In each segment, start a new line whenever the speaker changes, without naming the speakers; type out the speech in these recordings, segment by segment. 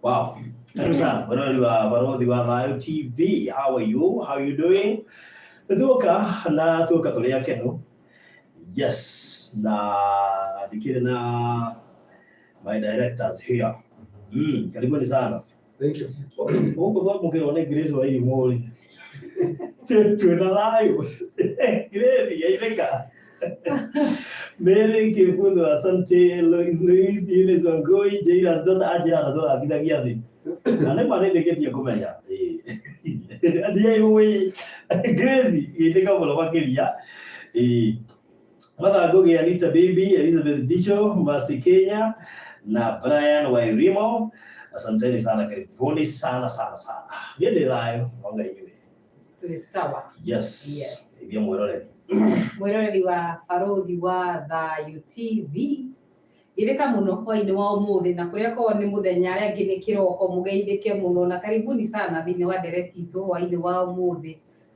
Wow. Karibu sana mwĩroreri wa Barothi wa Thayo TV. How are you? How are you doing? Nĩtuoka na tuoka tũrĩ akenu. Yes, na ndikĩrĩ na my directors here. Karibuni sana.
Thank you.
Gũkũ twamũkĩrwo nĩ Grace wa Irimũ rĩ. Twĩna thayũ. Grace geithĩka. Mary Kĩbuthu, asante. Lois Luis, Eunice Wangui, Jairus Daughter anjĩra na tũrathithagia thĩ. Na nĩ ma nĩndĩkĩtie kũmenya. Ndiaigũĩ. Grace, geithĩka mũno makĩria. Ĩĩ. Martha Ngugi, Anita Baby, Elizabeth Dicho, Mercy Kenya na Brian Wairimo. Asanteni sana, karibuni sana sana sana. Niĩ ndĩ thayũ, no Ngai inyuĩ.
Tũrĩ sawa.
Yes.
Yes.
Ithuĩ mwĩroreri.
Mwĩroreri wa Barothi wa Thayũ TV. Geithĩka mũno hwainĩ wa ũmũthĩ na kũrĩa korwo nĩ mũthenya arĩa angĩ nĩ kĩroko mũgeithĩke mũno na karibuni sana thĩinĩ wa ndereti itũ hwainĩ wa ũmũthĩ.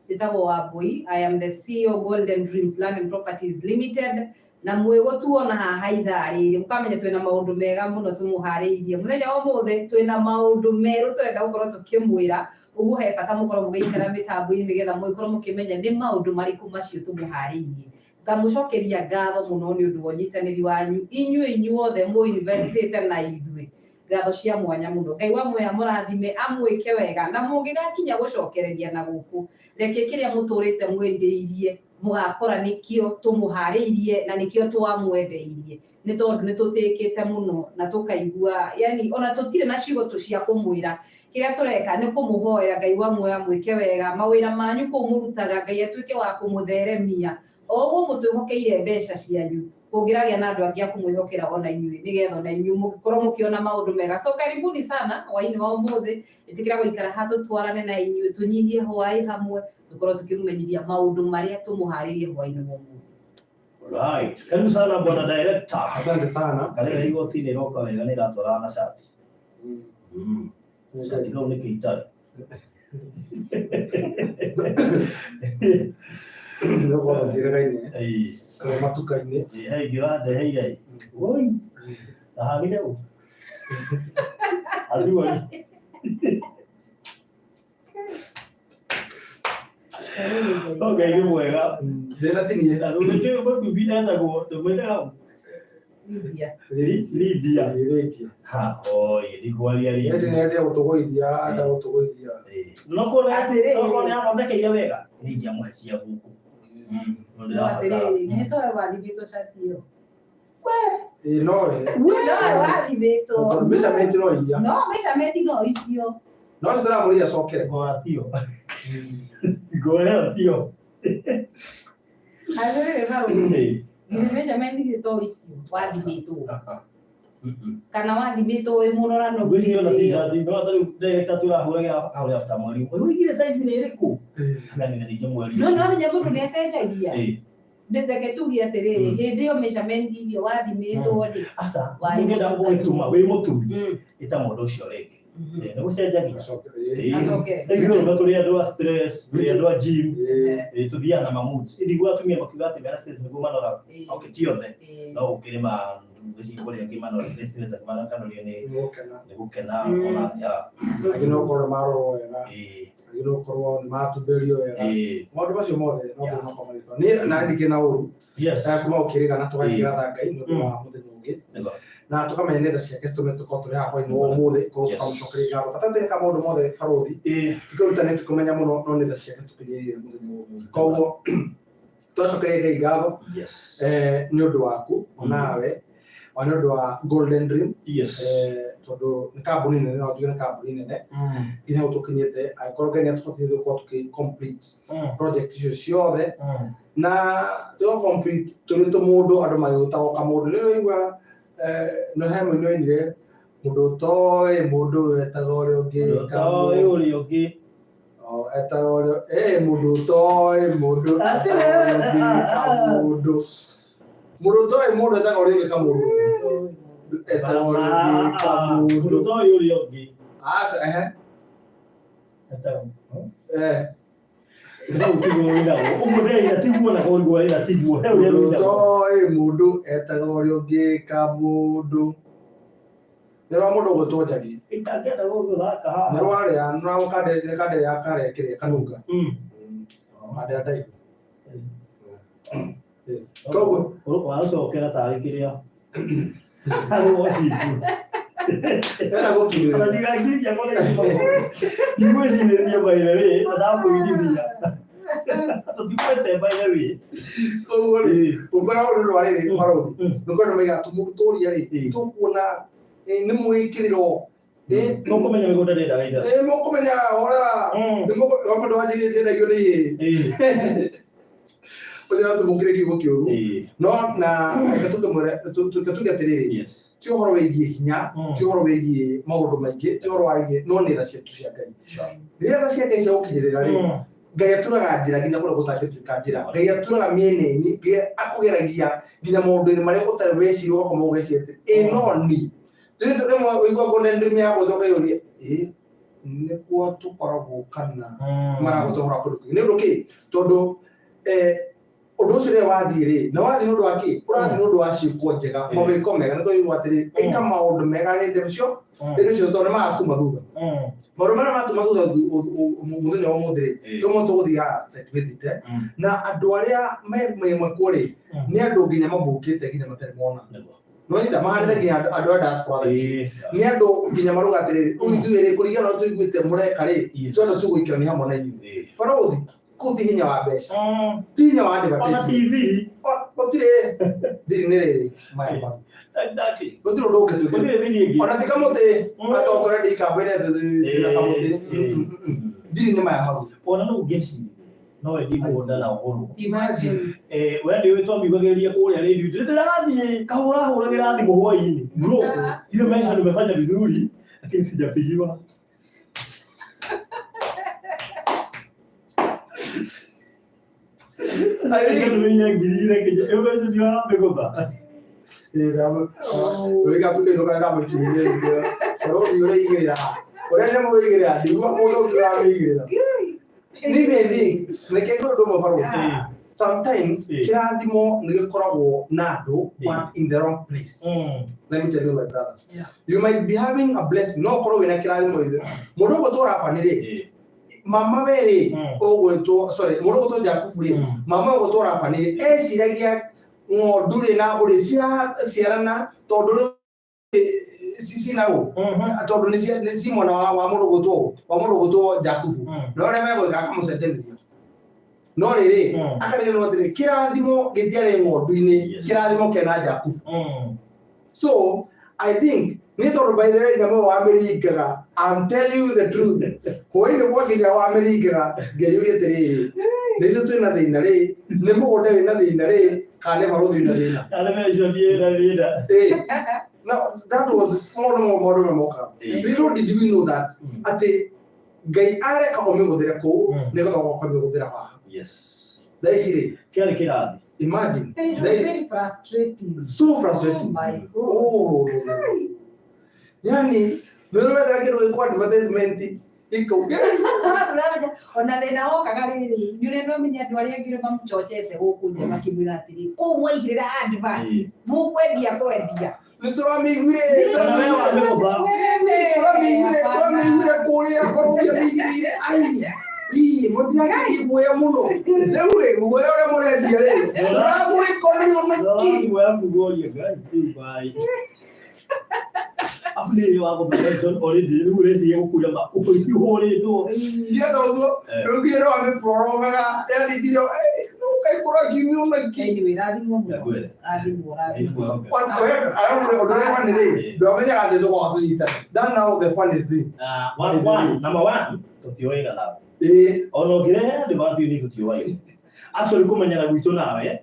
Njĩtagwo Wambui, I am the CEO Golden Dreams Land and Properties Limited na mwĩgũtuona haha ithaa rĩrĩ mũkamenya twĩna maũndũ mega mũno tũmũharĩirie mũthenya wa ũmũthĩ twĩna maũndũ merũ tũrenda gũkorwo tũkĩmwĩra ũguo he bata mũkorwo mũgĩikara mĩtambo-inĩ nĩgetha mũgĩkorwo mũkĩmenya nĩ maũndũ marĩkũ macio tũmũharĩirie. Ngamũcokeria ngatho mũno nĩ ũndũ wa ũnyitanĩri wanyu inyuĩ inyuothe mũ investĩte na ithuĩ ngatho cia mwanya mũno. Ngai wa muoyo amũrathime amwĩke wega na mũngĩgakinya gũcokereria na gũkũ reke kĩrĩa mũtũrĩte mwĩrirĩirie mũgakora nĩkĩo tũmũharĩirie na nĩkĩo twamwendeirie nĩ tondũ nĩ tũtĩkĩte mũno na tũkaigua yani ona tũtirĩ na ciugo cia kũmwĩra kĩrĩa tũreka nĩ kũmũhoera Ngai wa muoyo amwĩke wega mawĩra manyu kũu mũrutaga Ngai atuĩke wa kũmũtheremia o ũguo mũtwĩhokeire mbeca cianyu kũngĩragĩa na andũ angĩ a kũmwĩhokera ona inyuĩ nĩgetha ona inyuĩ mũgĩkorwo mũkĩona maũndũ mega. So karibuni sana hwainĩ wa ũmũthĩ ĩtĩkĩra gũikara haha tũtwarane na inyuĩ tũnyihie hwaĩ hamwe tũkorwo tũkĩmũmenyithia maũndũ marĩa tũmũharĩirie hwainĩ wa ũmũthĩ.
Right. Karibu sana bwana director.
Asante sana.
Karĩa igoti-inĩ ĩroka wega nĩ ĩratwarana na cati. Cati kau nĩ kĩitarĩ.
Nĩ ũkorwo njĩrĩga-inĩ,
Ĩĩ.
kana matuka-inĩ.
Ĩĩ, he ingĩ ũrandeheire ĩ. Woi. Ndahanire ũ. Athuori. No Ngai nĩ mwega.
Thĩna ti niĩ.
Na nĩkĩo mũtumbi etagwo tũmwĩtaga ũ?
Lydia.
Lydia.
Lydia.
Ha, oi, ndikwaria
Ĩndĩ
Lydia.
nĩ endire gũtũgũithia, enda gũtũgũithia.
Ĩĩ. No kona
Atĩrĩrĩ.
no kona athondekeire wega nĩ ingĩamũhe cia gũkũ. No
No
ndĩrabatara.
atĩrĩrĩ, githĩ towe wathimĩtwo cati ĩyo?
Ĩĩ nowe.
Nowe wathimĩtwo.
Tondũ measurement no iria.
No measurement no icio.
No cio tũramũria acokere.
Ngora tio. Ngora ĩyo tio.
Atĩrĩrĩ hau.
Ĩĩ.
Githĩ measurement githĩ to icio wathimĩtwo. Kana wathimĩtwo wĩ mũrorano
Ngwĩciria ona
hĩndĩ ĩyo.
t-shirt, no ta rĩu ndagĩka tũrahũragĩra kahũrĩra after mweri ũmwe. Ũigire size nĩ ĩrĩkũ? Kana nĩ ningĩ mweri.
No nĩwamenya mũndũ nĩ acenjagia.
Ĩĩ.
Reke tuge atĩrĩrĩ, hĩndĩ ĩyo measurement icio wathimĩtwo rĩ.
Aca,
Warĩ
ũngĩenda
mũtungata.
gũgĩtuma wĩ mũtumi,
Mm.
ĩta mũndũ ũcio rĩngĩ.
Mhm.
Ĩĩ, nĩ gũcenjagia.
Acokere.
Ĩĩ.
Acoke.
Rĩu ithuĩ tũrĩ andũ a stress, tũrĩ andũ a gym,
Ĩĩ.
ĩĩ, tũthiaga na ma moods. Ĩndĩ guo atumia makiuga atĩ mena stress nĩguo manoraga.
Ĩĩ.
Okay, ti othe.
Ĩĩ.
No gũkĩrĩ ma ngwĩciria kũrĩ angĩ manoraga nĩ stress, angĩ makanorio nĩ
Nĩ gũkena.
nĩ gũkena ona ya.
Angĩ no ũkorwo nĩ marorwo wega.
Ĩĩ.
Angĩ no ũkorwo nĩ matumberio wega.
Ĩĩ.
Maũndũ macio mothe no
Yeah.
makorwo magĩtwa. Niĩ na ndikĩrĩ na ũru.
Yes.
Kuma gũkĩrĩga na tũgakĩratha Ngai nĩ ũndũ wa mũthenya ũngĩ.
Nĩguo.
Na tũkamenya nĩ tha ciake citũmĩte tũkorwo tũrĩ haha hwainĩ wa ũmũthĩ, koguo
Yes.
tũkamũcokeria ngatho. Gatagatĩ ka maũndũ mothe barũthi,
Ĩĩ.
tikũrutanĩtie kũmenya mũno no nĩ tha ciake citũkinyĩrĩire mũthenya wa ũmũthĩ. Koguo twacokeria Ngai ngatho
Yes.
nĩ ũndũ waku onawe ona nĩ ũndũ wa Golden Dream
Yes.
Tondũ nĩ kambuni nene, no njuge nĩ kambuni nene nginya hau tũkinyĩte angĩkorwo Ngai nĩ atũhotithĩtie gũkorwo tũkĩ complete project icio ciothe na tũ complete tũrĩ tũmũndũ andũ magĩgũtago kamũndũ nĩ ũraigua no he mũini wainire mũndũ ũtoĩ mũndũ etaga ũrĩa ũngĩ
Mũndũ ũtoĩ ũrĩa ũngĩ.
Oh, etaga ũrĩa mũndũ ũtoĩ mũndũ etaga ũrĩa ũngĩ kamũndũ mũndũ ũtoĩ mũndũ etaga ũrĩa ũngĩ kamũndũ etaga ũrĩa ũngĩ
Mũndũ
kamũndũ
ũtoĩ ũrĩa ũngĩ.
Aca, ehe.
Etaga. Hau tiguo ũinagwo. Ũguo ndĩraina tiguo na kũrigwo ũraina tiguo. He ũrĩa
Mũndũ
ũinagwo.
ũtoĩ mũndũ etaga ũrĩa ũngĩ kamũndũ nĩ wa mũndũ ũgwĩtwo Njagi.
Itangĩenda gũgũthaka haha.
Nĩ rwarĩa na kandere ya karĩa kĩrĩa kanunga. Kandere ndaihu. Yes. Koguo
Warũcokera tarĩ kĩrĩa. Tarĩ wocimbu.
ena gũkinyĩrĩra.
Ona ndigakĩria kũrĩa ndigwĩcirĩria by the way, na ndamũigithia. Tũtikwete by the way.
Koguo rĩ, ũkora ũndũ wa rĩrĩ barothi. Nĩkũrĩ andũ maigaga tũria rĩ,
Ĩĩ.
tũkuona nĩ mwĩkĩrĩro.
Mũkũmenya mĩgũnda ndĩendaga itherũ.
Mũkũmenya horera. Nĩ mũndũ wanjĩrĩire ndĩendagio nĩ ihĩĩ. Ũrĩa tũmũkĩre kiugo kĩũru. No na reke tũkĩmwĩre reke tuge atĩrĩrĩ,
Yes.
ti ũhoro wĩgiĩ hinya, ti ũhoro wĩgiĩ maũndũ maingĩ, ti ũhoro wĩgiĩ no nĩ tha ciaku cia Ngai. Rĩrĩa tha cia Ngai ciagũkinyĩrĩra rĩ, Ngai aturaga njĩra nginya kũrĩa gũtangĩtuĩka njĩra. Ngai aturaga mĩena ĩnyi, Ngai akũgeragia nginya maũndũ-inĩ marĩa ũtarĩ weciria ũgakoma ũgeciria atĩ ĩ no ni. Rĩrĩa rĩmwe ũigua ngona ndĩrĩmĩ ya gwĩtwo ũkeyũria ĩ nĩkuo tũkoragwo kana maragũtũhũra kũndũ kũngĩ. Nĩ ũndũ kĩ? Tondũ ũndũ ũcio rĩrĩa wathiĩ rĩ, na wathiĩ nĩ ũndũ wa kĩ? Ũrathiĩ nĩ ũndũ wa ciĩko njega, mawĩko mega. Nĩ twaigua atĩrĩ, ĩka maũndũ mega hĩndĩ ũcio, hĩndĩ ũcio tondũ nĩ magakuma thutha. Maũndũ marĩa matuma thutha mũthenya wa ũmũthĩ rĩ, rĩmwe tũgũthiaga site visit, na andũ arĩa mekuo rĩ, nĩ andũ nginya mabũkĩte nginya matarĩ mona. Nĩwanyita mahandĩte nginya andũ a diaspora thaa ici. Nĩ andũ nginya marauga atĩrĩrĩ, rĩu ithuĩ rĩ, kũringana na ũrĩa tũiguĩte mũreka rĩ, twenda tũgũikarania hamwe na inyuĩ. Barothi, kũu ti hinya wa mbeca, ti hinya wa
Ona
advertisement.
ti thiri.
Gũtirĩ thiri nĩ rĩrĩ maya maru.
Exactly.
Gũtirĩ ũndũ ũngĩtuĩka.
Gũtirĩ thiri ĩngĩ.
Ona ti kamũtĩ, atongore ndikamba-inĩ atĩ na kamũtĩ. Thiri nĩ maya maru.
Ona no ũngĩciria no wendie mũgũnda na ũgũrwo.
Imagine.
We nĩ twamĩugagĩrĩria kũrĩa rĩndiũ ndĩrathiĩ kahũra hũragĩra thimũ hwainĩ bro hiyo mention nimefanya vizuri lakini sijapigiwa. Nĩtũmĩire ngiri igĩrĩ nginya ĩyo mention nĩũramĩgũtha.
Wĩga tũkĩinũka ndamũkinyĩire barothi ũrĩa igĩrĩra ũrĩa nyamũ ĩigĩrĩra ndigua mũndũ ũngĩ ũramĩigĩrĩra. Niĩ I think reke ngwĩre ũndũ ũmwe barothi, sometimes kĩrathimo nĩ gĩkoragwo na andũ but in the wrong place. Let me tell you my brother, you might be having a blessing, no ũkorwo wĩna kĩrathimo ithe mũndũ ũgwĩtwo Rabani rĩ, mama we rĩ, ũgwĩtwo sorry mũndũ ũgwĩtwo Jakubu rĩ, mama ũgwĩtwo Rabani rĩ, eciragia ng'ondu rĩ na mbũri ciraciarana tondũ rĩu cinagwo tondũ nĩ ci mwena wa mũndũ ũgwĩtwo wa mũndũ ũgwĩtwo Jakubu, no ũrĩa megwĩka akamũcenjanĩria no rĩrĩ akariganĩrwo atĩrĩ kĩrathimo gĩtiarĩ ng'ondu-inĩ, kĩrathimo kĩna Jakubu. So I think nĩ tondũ by the way nyamũ ĩyo wamĩringaga, I'm telling you the truth, hwainĩ gwakinya wamĩringaga ngeyũria atĩrĩrĩ, nĩ ithuĩ twĩna thĩna rĩ, nĩ mũgũnda wĩna thĩna rĩ, kana nĩ barũthi wĩna thĩna?
Kana mention ĩna thĩna.
Now that was maũndũ mamwe maũndũ marĩa mokaga. Little did we know that atĩ Ngai areka ũmĩgũthĩre kũu nĩgetha ũgoka ũmĩgũthĩra haha.
Yes.
Thaa ici rĩ,
Kĩarĩ kĩrathi.
Imagine.
It was very frustrating.
So frustrating.
Oh my God.
Oh. Yani, nĩ ũrwethera kĩndũ gĩkũ advertisement ikaugĩra.
Ona thĩna wokaga rĩrĩ, nĩ ũrĩa nwamenya andũ arĩa angĩ mamũchochete gũkũ nja makĩmwĩra atĩrĩ, kũu mwaigĩrĩra advert, mũkwendia kwendia.
Nĩ tũramĩiguire.
Kana we wamĩgũtha.
Tũramĩiguire, tũramĩiguire kũrĩa barũthi amĩigĩrĩire. Ai. Ii, mũtirakĩrie guoya mũno. Rĩu rĩ, guoya ũrĩa mũrendia rĩ, tũragũrĩkonio nĩkĩ?
Guoya Ngai, rĩu bye. Afu nĩ wagũtha mention already rĩu ũreciria gũkuira ma ũhũrĩtwo.
Ndienda ũguo, rĩu nginya nĩ wamĩprolongaga, yani nginya, nũ kaikũra kiumia nĩkĩ?
Anyway, rathimwo mũno.
Ndakwĩra.
Rathimwo, rathimwo.
Ũndũ ũrĩa funny rĩ, ndwamenyaga atĩ tũgoka tũnyitane. That now the funniest thing.
Number one, tũtioĩga nawe. Ona ũngĩrehe advert nĩ tũtioaine. Actually kũmenyana gwitũ nawe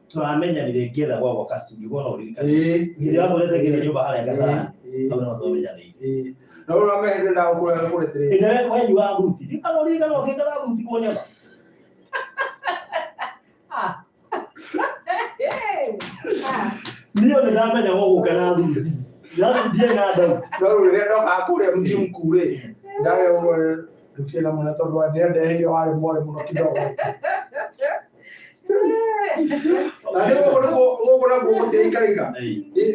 tũramenyanire ngĩetha gwa gwaka studio kona ũririkane. Hĩndĩ ĩrĩa wakorete ngĩetha nyũmba harĩa Kasarani, hau nĩho twamenyanĩire.
Na ũrĩa ũramehete ndagũkũra kũreterera.
Hĩndĩ ĩrĩa wenyua thuti, ndirikana ũririkana ũkĩte na thuti kuonyama.
Ah. Hey. Ah.
Niĩ nĩ ndamenya gũgũka na thuti. Yaani ndiarĩ na doubt.
No rĩu rĩrĩa ndokaga kũrĩa mji mkuu rĩ, ndagĩa ũguo ndũkĩna mũno tondũ nĩandeheire warĩ mwore mũno kidogo. Na nĩ gũkũ nĩguo gũkũ nakuo gũtiraikarĩka.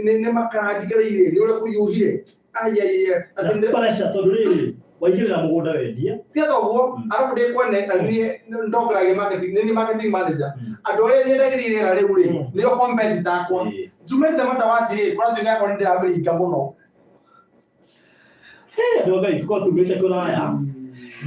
Nĩ makara njikarĩire, nĩ ũrĩa kũhiũhire. Ai ai ai.
Na
Atĩ nĩ-
pressure tondũ rĩrĩ waigĩrĩra mũgũnda wendie
ti ta ũguo
Mm.
arabu ndĩ kwene na niĩ ndongoragia marketing nĩ niĩ marketing manager
Mm.
andũ arĩa nyendagĩria rĩera rĩu rĩ
Mm.
nĩo competitor akwa
Ĩĩ.
njumĩte matawaci rĩ koratio nĩ akwa nĩ ndĩramĩringa mũno
Hey, andũ a Ngai tũkorwo tumĩte kũraya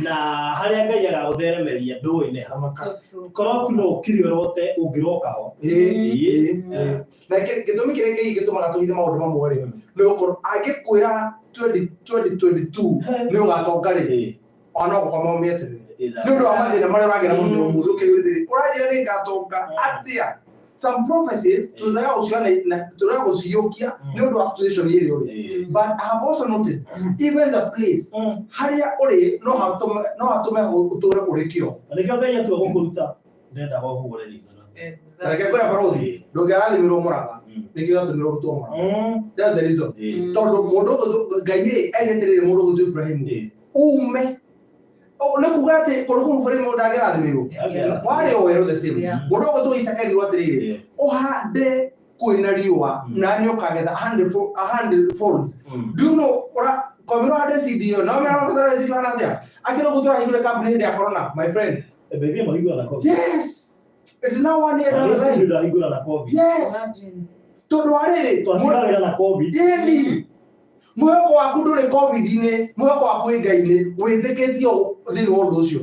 na harĩa Ngai agagũtheremeria ndũĩ nĩ ha
So true.
korwo tu no ũkire ũrote ũngĩroka ho
Ĩĩ,
Ĩĩ.
ĩĩ, ĩĩ. Na gĩtũmi kĩrĩa Ngai gĩtũmaga tũhithe maũndũ mamwe rĩ nĩ gũkorwo angĩkwĩra 2022 nĩ ũgatonga rĩ
Ĩĩ.
ona no gũkoma ũmĩeterere
Ĩĩ,
nĩ ũndũ wa mathĩna marĩa ũragera mũthenya
Mm.
ũmũthĩ ũkĩyũrĩte ũranjĩra nĩ ngatonga
Mm.
atĩa some prophecies tũrega gũciona na tũrega gũciyũkia
Mm.
nĩ ũndũ wa situation ĩrĩa ũrĩ
Ĩĩ.
but I have also noted even the place
Mm.
harĩa ũrĩ no hatũme no hatũme ũtũre ũrĩ kĩo
Na nĩkĩo Ngai atua gũkũruta ndendaga ũhũre ritho na
Na reke ngwĩre barũthi ndũngĩarathimirwo mũrang'a
Mm.
nĩkĩo gatũmirwo ũrutwo mũrang'a
Mm.
that's the reason
Ĩĩ.
tondũ mũndũ ũgũtũ- Ngai rĩ endete rĩrĩ mũndũ ũgũtũ Ibrahimu
Ĩĩ.
ume nĩ kuga atĩ kũndũ kũu Ibrahimu ndangĩrathimĩrwo warĩ o werũ the same
Yeah.
mũndũ ũgũtũ Isaka erirwo atĩrĩrĩ
Ĩĩ.
ũhande kwĩna riũa
Mm.
na nĩ ũkagetha a hundred folds
Mm.
do you know ora kwambĩrwo hande seed ĩyo no mera mabatara ĩtĩkio hana atĩa akĩrĩ gũtũra hingũre kambuni hĩndĩ ya corona my friend
Ebe mahingũra na COVID.
yes it is now one year down the line
Ndahingũra na COVID.
yes tondũ wa rĩrĩ
Twatiga wĩra na COVID.
yeni mwĩhoko waku ndũrĩ covid-inĩ mwĩhoko waku wĩ ngai-inĩ wĩtĩkĩtie thĩinĩ wa ũndũ ũcio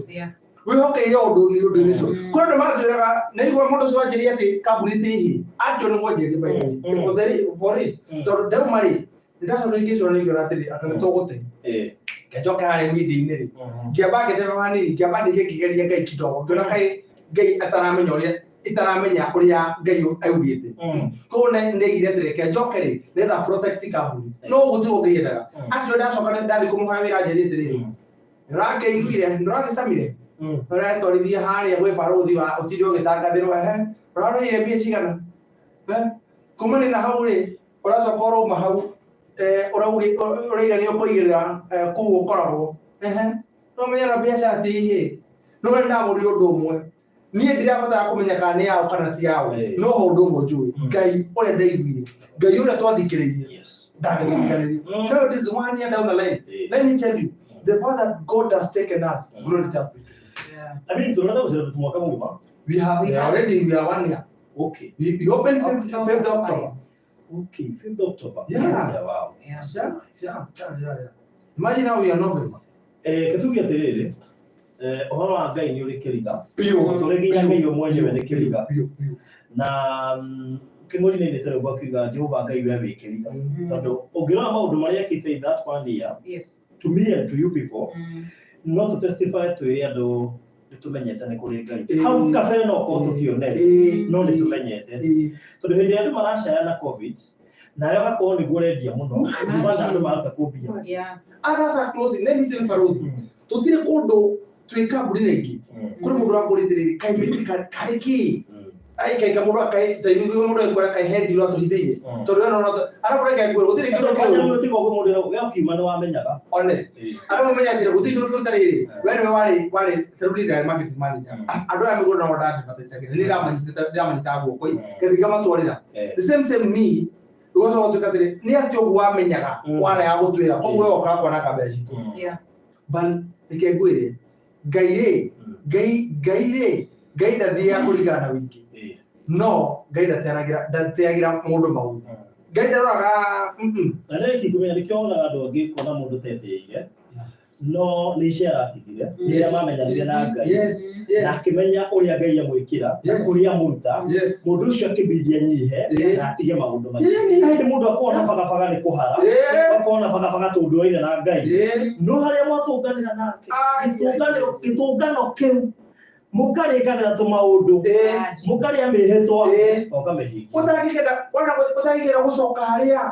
wĩhokeire ũndũ nĩ ũndũ ũcio
Mm.
kũrĩ andũ matwĩraga nĩ igua mũndũ ũcio wanjĩria atĩ kambuni ti hihi akĩo nĩ mwanjĩria
Mm.
for real
Mm.
tondũ ndauma rĩ nĩ ndacoka ngĩcũrania ngĩona atĩrĩ anga nĩ tũgũte
Ĩĩ.
ngĩnjoka harĩa media-inĩ rĩ
Mhm.
ngĩamba ngĩtema hanini ngĩamba ningĩ ngĩgeria ngai kidogo ngĩona kaĩ ngai ataramenya ũrĩa itaramenya ũrĩa ngai augĩte
Mm.
koguo ndeigire atĩrĩ reke njoke rĩ nĩgetha protect kambuni no ũguo tiguo ngai endaga
Mm.
akĩo ndacoka ndathiĩ kũmũhoya wĩra anjĩrĩte atĩrĩrĩ
Mm.
nĩũrakĩiguire nĩũragĩcamire
Mm.
ũretwarithia harĩa gwĩ barũthi wa ũtinde ũgĩtangathĩrwo ehe ũrarĩhire mbia cigana Eh, kuma nĩ na hau rĩ ũracoka ũrauma hau eh, ũrauga nĩ ũkũigĩrĩra eh, kũu ũkoragwo ehe ũmenya na biacara ti ihĩ no nĩ ndamũrire ũndũ ũmwe niĩ ndirabatara kũmenya kana nĩ yao kana ti yao
Eh.
no ũndũ ũmwe njũĩ
Mm.
ngai ũrĩa ndaiguire ngai ũrĩa twathikĩrĩirie
Yes.
ndangĩthikanĩria
Mm.
now this is one year down the line
Ĩĩ.
let me tell you the father God has taken us
Mm.
glory to God.
I mean, tũrenda gũcera mwaka mũgima.
We have
We
we are
have-
already we are one year.
Okay.
We opened 5th
October
5th October.
Okay, 5th October.
Yeah.
Yeah, wow.
Yeah.
That's
Yeah,
nice.
yeah. Imagine now we are November.
Eh, ketuge atĩrĩrĩ, eh, ũhoro wa Ngai nĩ ũrĩ kĩriga.
Biũ.
Tũrĩ nginya Ngai we mwenyewe nĩ kĩriga.
Biũ, biũ.
Na kĩng'ũri nĩ nĩte rĩu akiuga Jehova Ngai we wĩ kĩriga. Tondũ ũngĩrora maũndũ marĩa ekĩte in that one year,
Yes.
to me and to you people,
Mm.
no tũ testify twĩre andũ nĩ tũmenyete nĩ kũrĩ Ngai.
Ĩĩ.
Hau kabere no korwo tũtionete,
Ĩĩ,
no nĩ tũmenyete.
ĩĩ.
Tondũ hĩndĩ ĩrĩa andũ maracaya na COVID, nawe ũgakorwo nĩguo ũrendia mũno, mana andũ maruta kũmbia.
Yeah.
Others are closing. Let me tell you Farothi. Tũtirĩ kũndũ twĩ kambuni na ingĩ. Kũrĩ mũndũ ũrakũrĩte rĩrĩ kaĩ mĩtĩ karĩ kĩ? Ai kaĩ kamũndũ akaĩ ta iru mũndũ akwĩra kaĩ he ndiro atũhithĩire. Tondũ we no arabu reke ngwĩre gũtirĩ kĩndũ kĩũru.
Tiga ũguo mũndũ we ũkiuma nĩ wamenyaga.
One. Arĩa mamenya atĩrĩ gũtirĩ kĩndũ kĩu tarĩrĩ. We nĩwe warĩ warĩ ta rĩu niĩ ndarĩ marketing manager. Andũ aya mĩgũnda nao ndadvertisagĩra. Nĩ ndamanyitaga guoko ngathiĩ ngamatwarĩra. The same same me ũgacoka gũtuĩka atĩrĩ nĩ atĩ ũguo wamenyaga
Mm.
warega gũtwĩra koguo we wokaga kwananga mbeca citũ.
Yeah.
But reke ngwĩre Ngai rĩ Ngai Ngai rĩ Ngai ndathiaga kũringana na wĩingĩ no Ngai ndateanagĩra ndateagĩra mũndũ maũndũ Ngai ndaroraga mm-mm.
Na nĩ rĩki kũmenya nĩkĩo wonaga andũ angĩ kuona mũndũ tetĩire no nĩ icera atigire rĩrĩa
Yes.
mamenyanire na Ngai
Yes, yes.
na akĩmenya ũrĩa Ngai amwĩkĩra na
Yes.
kũrĩa amũruta
Yes.
mũndũ ũcio akĩbidi anyihe
Yes.
na atige maũndũ maingĩ
Yeah.
Na hĩndĩ mũndũ akona bagabaga nĩ kũhara
Yes.
akona bagabaga tondũ oire na Ngai
Yeah.
no harĩa mwatũnganĩra nake
Ai,
gĩtũngano kĩu mũkarĩkanĩra tũmaũndũ
Eh,
mũkarĩa mĩhĩtwa
Eh.
na ũkamĩhingia
ũtangĩkenda wona ũtangĩkenda gũcoka harĩa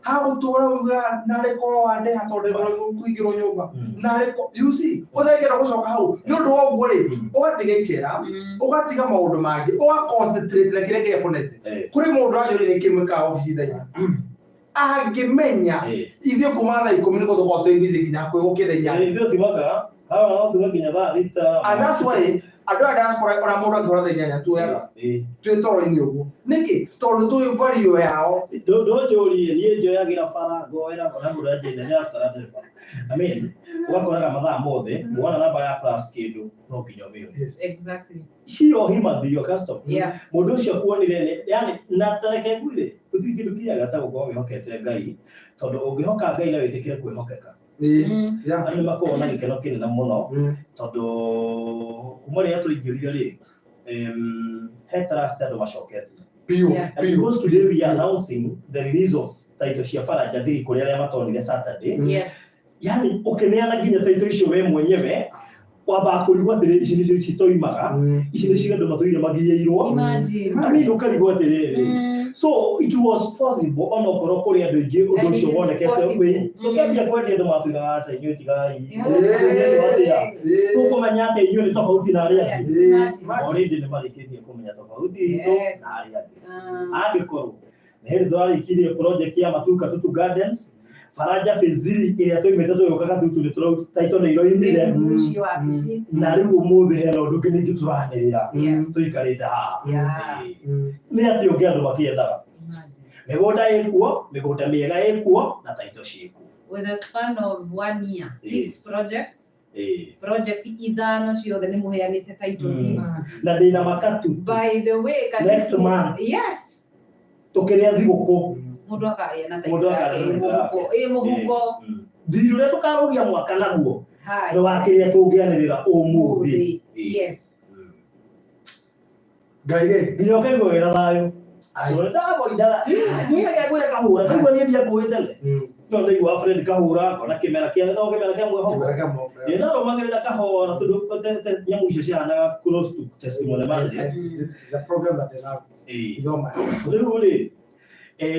hagũtũra uga narĩ korwo wandeha tondũ kũingĩrwo nyũmba narĩ you see ũtangĩkenda gũcoka hau nĩ ũndũ wa ũguo rĩ ũgatiga icera ũgatiga maũndũ mangĩ ũga concentrate na kĩrĩa Ngai akũnete kũrĩ mũndũ anjũrĩire kĩmwe ka obici thaa angĩmenya ithuĩ kuma thaa ikũmi nĩguo tũkorwo twĩ busy nginya hakuhĩ gũkĩra inyanya
ithuĩ timakaga hawa no tume nginya thaa thita
and that's why Andũ a diaspora ona mũndũ angĩhũra thaa 8 tuoyaga twĩ toro-inĩ ũguo. Nĩkĩ? Tondũ tũĩ value yao.
Ndũnjũrie niĩ njoyagĩra bara ngoera ona mũndũ anjĩte nĩ after ndereba. I mean, ũgakoraga mathaa mothe wona namba ya plus kĩndũ no nginya ũmĩoe.
Yes.
Exactly.
She or he must be your customer.
Yeah.
Mũndũ ũcio kuonire nĩ yani na tareke ngwĩre gũtirĩ kĩndũ kĩega ta gũkorwo wĩhokete Ngai tondũ ũngĩhoka Ngai na wĩtĩkĩre kwĩhokeka andũ nĩ makoragwo na gĩkeno kĩnene mũno tondũ kuma rĩrĩa tũingĩrire rĩ he trust andũ macoketie.
Biũ.
And because today we are announcing the release of title cia Faraja Thiri kũrĩ arĩa matonire Saturday. Yani ũkĩneana nginya title icio we mwenyewe wambaga kũrigwo atĩrĩrĩ ici nĩcio ici toimaga ici nĩcio andũ matũire magiĩirwo.
Imagine.
I mean ũkarigwo atĩrĩrĩ so it was possible onokorwo kũrĩ andũ aingĩ ũndũ ũcio
It is
wonekete
possible.
wĩ tũkĩambia kwendia andũ matwĩraga aca inyuĩ tigai atĩa tũkũmenya atĩ inyuĩ nĩ tofauti na arĩa angĩ. Already nĩ marĩkĩtie kũmenya tofauti itũ na arĩa angĩ. Angĩkorwo nĩ hĩndĩ tũrarĩkirie project ya Matuka Tutu Gardens Faraja Phase 3 ĩrĩa tũimĩte tũgĩũka Gatutu nĩ tũrau title nĩ iroimire na rĩu ũmũthĩ hena ũndũ ũngĩ ningĩ tũranĩrĩra tũikarĩte haha. Ĩĩ. Nĩ atĩ ũngĩ andũ makĩendaga mĩgũnda ĩkuo mĩgũnda mĩega ĩkuo na title ciĩkuo.
With a span of one year, six projects,
Ĩĩ.
project ithano ciothe nĩ mũheanĩte title deeds.
Na ndĩna makatutu
By the way, Katutu-
Next month.
Yes.
Tũkĩrĩa thigũkũ
Mũndũ akarĩa na title
Mũndũ akarĩa
yake
na
ĩ
title
mũhuko, ĩ mũhuko.
Thiri ũrĩa tũkarũgia mwaka naguo
Hai.
nĩ wa kĩrĩa tũngĩanĩrĩra ũmũthĩ.
Ũmũthĩ. Yes.
Ngai rĩ.
Nginya ũkaigua wĩna thayũ. Ndavoindaga niĩ ngwĩre kahũra ndaigua niĩ ndiakũĩ tene no ndaigua Fred kahũra ngona kĩmera kĩa no kĩmera kĩa mwĩhoko ĩ narũmagĩrĩra kahora tondũ nyamũ icio cihanaga close to testimony Monday.
It's a program that I love.
Ĩ.
Ithoma.
Rĩu rĩ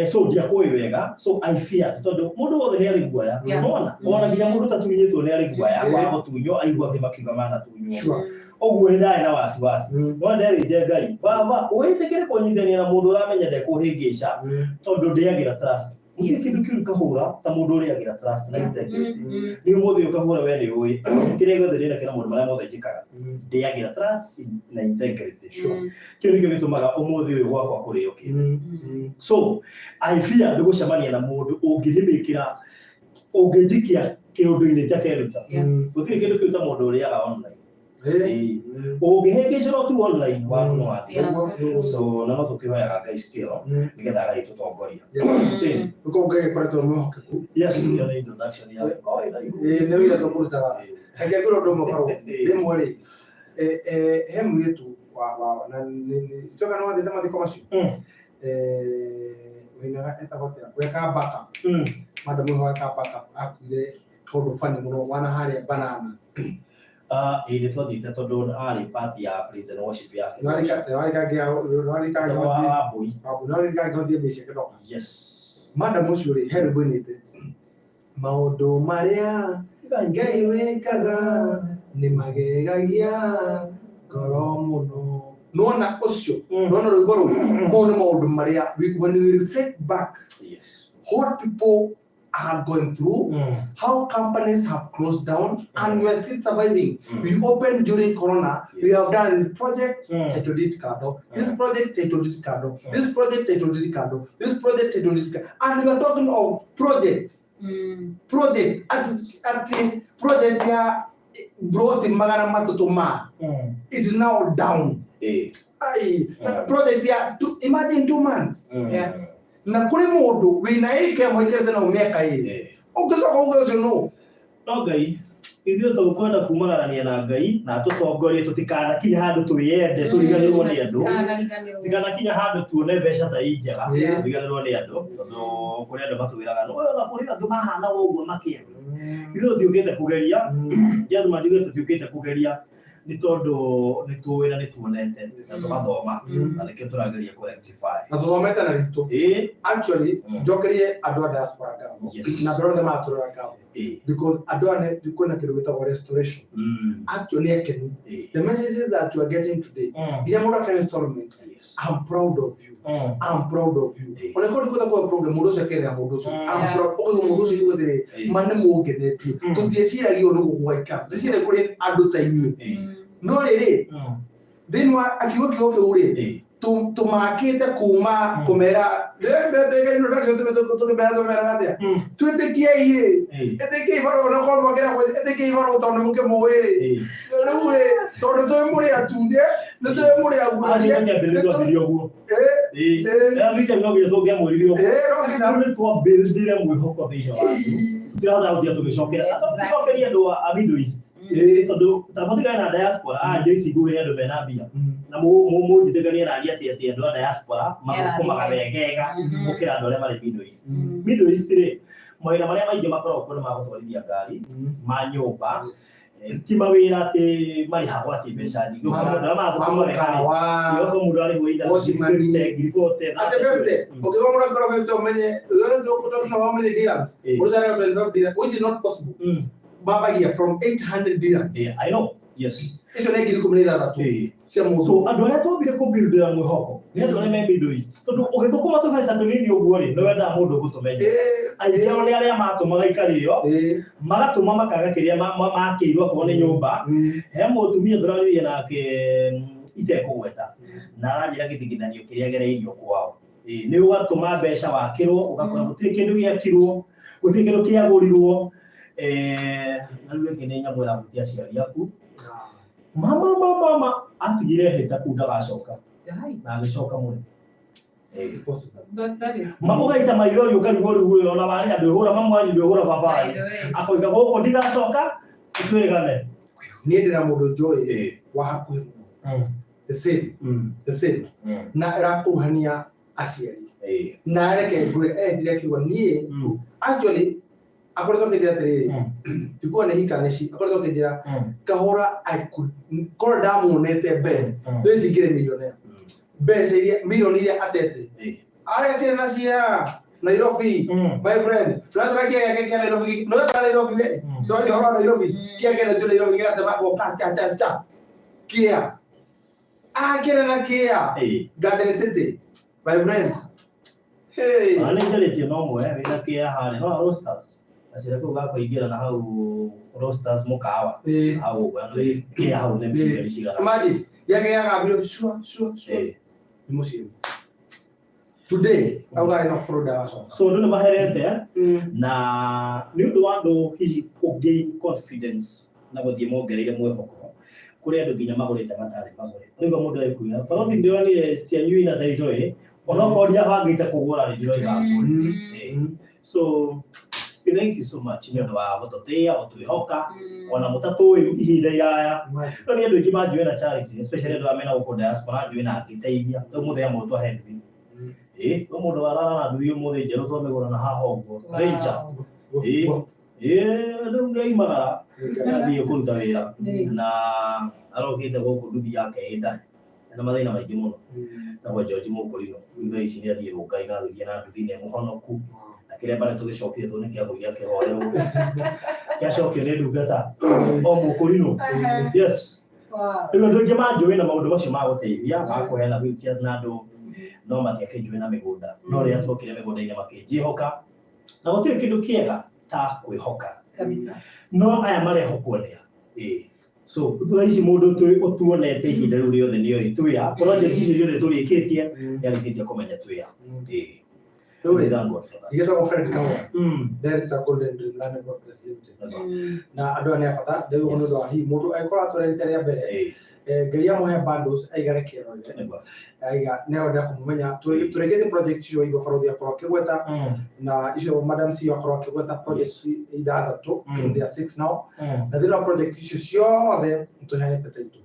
so ndiakũĩ wega so I feared tondũ mũndũ wothe nĩ arĩ guoya. Nona ona nginya mũndũ ũtatunyĩtwo nĩ arĩ guoya wa gũtunywo aigua angĩ makiuga manatunywo. Ũguo nĩ ndarĩ na wasiwasi no nderĩte Ngai baba wĩtĩkĩre kũnyitithania na mũndũ ũramenya ndekũhĩngĩca tondũ ndĩagĩra trust. Gũtirĩ kĩndũ kĩũru kahũra ta mũndũ ũrĩagĩra trust na integrity. Nĩ ũmũthĩ ũkahũra we nĩ ũĩ kĩrĩa gĩothe ndĩna kĩna maũndũ marĩa mothe njĩkaga ndĩagĩra trust na integrity. Kĩu nĩkĩo gĩtũmaga ũmũthĩ ũyũ gwakwa kũrĩo kĩndũ. So I fear nĩ gũcemania na mũndũ ũngĩnĩmĩkĩra ũngĩnjikia kĩũndũ-inĩ itakeruta. Gũtirĩ kĩndũ kĩu ta mũndũ ũrĩaga online. Ũngĩhĩngĩcĩrwo tu online waku no wathira. So na no tũkĩhoyaga Ngai still nĩgetha agagĩtũtongoria.
Ũkorwo Ngai akoretwo mwĩhokeku.
Yes, ĩyo nĩ introduction ya
Ĩĩ, nĩ wĩra tũkũrutaga. Reke ngwĩre ũndũ ũmwe Barũthi. Rĩmwe rĩ, he mũirĩtu wa na tuoka nĩ wathiĩte mathiko macio? Wainaga etagwo atĩa? Wekaga backup. Madam ũyũ wekaga backup akuire kaũndũ funny mũno wana harĩa banana.
Ĩĩ nĩ twathiĩte tondũ arĩ part ya praise and worship yake. Wa Mbui.
Nĩwarĩka ngĩhothiĩ mbia ciake ndoka.
Yes.
Madam ũcio rĩ, he rwĩmbo ainĩte. Maũndũ marĩa Ngai wĩkaga nĩ magegagia ngoro mũno. Nĩwona ũcio, nĩwona rwĩmbo rũu, mau nĩ maũndũ marĩa when we reflect back what people are going through, how companies have closed down, and we are still surviving. We opened during Corona. We have done this project, title deed kado. This project, title deed kado. This project, title deed kado. This project, title deed kado. And we are talking of projects. Project at project ya brought in magana matatu ma. It is now down. Ai, project ya imagine 2 months. Na kuri mundu wina ike mwikerete na miaka iri ungicoka uge ucio no
No Ngai ithuĩ tũkwenda kumagarania na Ngai na atũtongorie tũtikanakinye handũ twĩyende tũriganĩrwo nĩ andũ tikanakinya handũ tuone mbeca ta i njega tũriganĩrwo nĩ andũ tondũ kũrĩ andũ matwĩraga no ona kũrĩ angĩ mahana ũguo makĩendwo. Ithuĩ tũtiũkĩte kũgeria gentleman ithuĩ tũtiũkĩte kũgeria nĩ tondũ nĩ tũĩ na nĩ tuonete na tũgathoma na nĩkĩo tũrageria kũ rectify.
Na tũthomete na ritũ. Actually njokerie andũ a diaspora ngatho na andũ othe maratũrora ngatho because andũ aya kwĩna kĩndũ gĩtagwo restoration. Actually nĩ akenu. The messages that you are getting today nginya mũndũ akĩrĩ installment. I'm proud of you. I'm proud of you. Ona korwo ndikũhota kũhe program mũndũ ũcio akerera mũndũ ũcio. I'm proud. Ũkauga mũndũ ũcio nĩguo atĩrĩ, ma nĩ mũngenetie. Tũtieciragia ũũ nĩguo gũgaikara. Tũtieciragia kũrĩ andũ ta inyuĩ. No rĩrĩ, thĩinĩ wa akiuga kiugo kĩu rĩ, tũmakĩte kuma kũmera rĩu introduction tũkĩmera tũmeraga atĩa, twĩtĩkiei rĩ, ĩtĩkiei barũ na korwo mwakĩra ĩtĩkiei barũ tondũ mũkĩmũĩ rĩ, rĩu rĩ, tondũ twĩ mũrĩ atunye nĩ twĩ mũrĩ agurarie.
Twambirie ũguo. No nginya tũngĩamwĩrire ũguo.
No nginya.
Rĩu nĩ twambĩrĩire mwĩhoko thĩinĩ wa andũ, tũtirahota gũtiga tũgĩcokera tũcokerie andũ a Middle East, tondũ tamũtigane na diaspora aya njũ ici nguhĩ nĩ andũ mena mbia na mũnjĩtĩkanie na niĩ atĩ andũ a diaspora mathũkũmaga wegega gũkĩra andũ arĩa marĩ Middle East. Middle East rĩ, mawĩra marĩa maingĩ makoragwo kuo nĩ ma gũtwarithia ngari, ma nyũmba, ti mawĩra atĩ marĩhagwo atĩ mbeca nyingĩ. Ũkona andũ arĩa marathũkũma wega rĩ, okorwo mũndũ arĩhwo either
Watchman.
50, ngiri 40,
Ate 50, ũkĩgwa mũrangĩro 50 ũmenye how many dirhams ũrũcare 25 dirhams, which is not possible. Mambagia from 800 dirhams.
Yeah, I know. Yes.
Icio nĩ 16,000 cia
So
mũndũ.
andũ arĩa twambire kũbuildĩra mwĩhoko nĩ andũ arĩa me Middle East, tondũ ũgĩthũkũma tũbeca tũnini ũguo rĩ, nĩ wendaga mũndũ ũgũtũmenya. Aingĩ ao nĩ arĩa matũmaga ikarĩo, magatũma makaga kĩrĩa makĩirwo akorwo nĩ nyũmba. He mũtumia tũraririe nake, itekũgweta, na aranjĩra gĩthigithanio kĩrĩa agereirio kwao. Nĩ ũgatũma mbeca wakĩrwo, ũgakora gũtirĩ kĩndũ gĩakirwo, gũtirĩ kĩndũ kĩagũrirwo. Na rĩu ĩngĩ nĩ nyamũ ĩrahutia aciari aku. Mama mama mama atigire hĩta kũu ndagacoka, na agĩcoka mũrĩmi. Ma ũgaita maithori ũkarigwo rĩu ũyũ ona warĩa ndwĩhũra mamu wanyu, ndwĩhũra baba wanyu, akoiga gũkũ ndigacoka twĩrĩgane.
Niĩ ndĩna mũndũ njũĩ wa hakuhĩ mũno, the same, the same, na ĩrakuruhania aciari. Na reke ngwĩre, endire akiuga niĩ actually akoretwo akĩnjĩra atĩrĩrĩ, ndikuwa nĩ hika nĩci, akoretwo akĩnjĩra kahũra, I could korwo ndamuonete mbere thaa ici ngĩrĩ millionaire. Mbeca iria, milioni iria atete arĩa akĩrĩ na cia Nairobi, my friend, turatara kĩa gĩake kĩa Nairobi, no tara Nairobi we twaria ũhoro wa Nairobi, kĩa kĩendetio Nairobi gĩgatemangwo ka cha cha cha kĩa akĩrĩ na kĩa Garden City, my friend, hey.
Ona nĩ njarĩtie na ũmwe wĩna kĩa harĩa no Roasters gacĩra kau ga kũingĩra na hau Roasters mũkawa hau ũguo na kĩa hau nĩ milioni cigana.
Imagine yake yagambire shua shua shua. Nĩ mũciĩ today auga ĩno bũrũri ndagacoka.
So andũ nĩ maherete na nĩ ũndũ wa andũ hihi kũ gain confidence na gũthiĩ mongereire mwĩhoko kũrĩ andũ nginya magũrĩte matarĩ magũre. Rĩu mũndũ agĩkwĩra, "Barothi, ndĩronire cianyu ina taito ĩ, onokorwo ndiabangĩte kũgũra rĩ, ndĩroiga ngũre." So thank you so much nĩ ũndũ wa gũtũtĩĩa, gũtwĩhoka ona mũtatũĩ ihinda iraya. No nĩ andũ aingĩ manjũĩ na charity, especially andũ arĩa mena gũkũ diaspora njũĩ na ngĩteithia. Rĩu mũthenya mũndũ twahe nduthi, ĩ rĩu mũndũ warara na nduthi ũmũthĩ njerũ twamĩgũra na haha ũguo Ranger. Ĩ rĩu nĩ aimagara athiĩ kũruta wĩra na arokĩte gũkũ nduthi yake ĩ ndahe na mathĩna maingĩ mũno, tagwo George Mũkũrinũ. Rĩu thaa ici nĩ athiĩ Rũngai na agĩthiĩ na nduthi nĩ mũhonoku, na kĩrĩa mbare tũgĩcokire tondũ nĩ kĩagũire kĩhoerwo kĩacokio nĩ ndungata o Mũkũrinũ. Yes, rĩu andũ aingĩ manjũĩ na maũndũ macio ma gũteithia, ma kũheana wheelchairs na andũ no matiakĩnjũĩ na mĩgũnda, no rĩrĩa tuokire mĩgũnda-inĩ makĩnjĩhoka, na gũtirĩ kĩndũ kĩega ta kwĩhoka.
Kabisa.
No aya marehokwo nĩa ĩĩ. So thaa ici mũndũ ũtuonete ihinda rĩu rĩothe nĩoĩ twĩa project icio ciothe tũrĩkĩtie, nĩarĩkĩtie kũmenya twĩa ĩĩ.
Rĩu rĩ,
Thank God for that.
Gĩtagwo Fred Kahũa, director Golden Dream Land and Properties Limited. Na andũ aya nĩ a bata ndĩrauga nĩ ũndũ wa hihi mũndũ angĩkorwo atwĩra rita rĩa mbere, Ngai amũhe bundles aigare kĩerorere. Aiga nĩenda kũmũmenya. Tũrĩkĩtie project icio waigua barothi akorwo akĩgweta, na icio madam CEO akorwo akĩgweta, project ithathatũ. They are six now. Na thĩinĩ wa project icio ciothe nĩtũheanĩte title.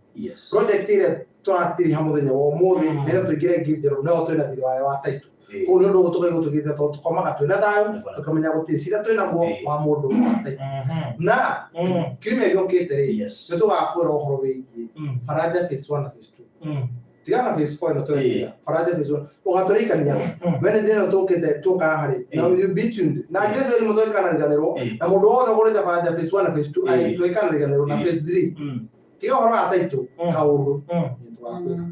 Project ĩrĩa tũratiriha mũthenya wa ũmũthĩ, nĩgetha tũingĩre ngiri njerũ, no twĩna thirĩ wayo wa title. Koguo nĩ ũndũ ũgũtũka gũtũgĩte tondũ tũkomaga twĩna thayũ, tũkamenya gũtirĩ cira twĩnaguo wa mũndũ wa title. Na kiumia gĩũkĩte rĩ, nĩ tũgakwĩra ũhoro wĩgiĩ Faraja phase 1 na phase 2. Tigana phase 4 ĩno tũrekĩra, Faraja phase 1 ũgatũrĩkania Wednesday ĩno tũkĩte tũkaga harĩ na you be tuned na Grace Weli mũtũkanariganĩrwo, na mũndũ wothe ũgũrĩte Faraja phase 1 na phase 2 tũkanariganĩrwo na phase 3. Tiga ũhoro wa title, kaũndũ nĩ tũgakwĩra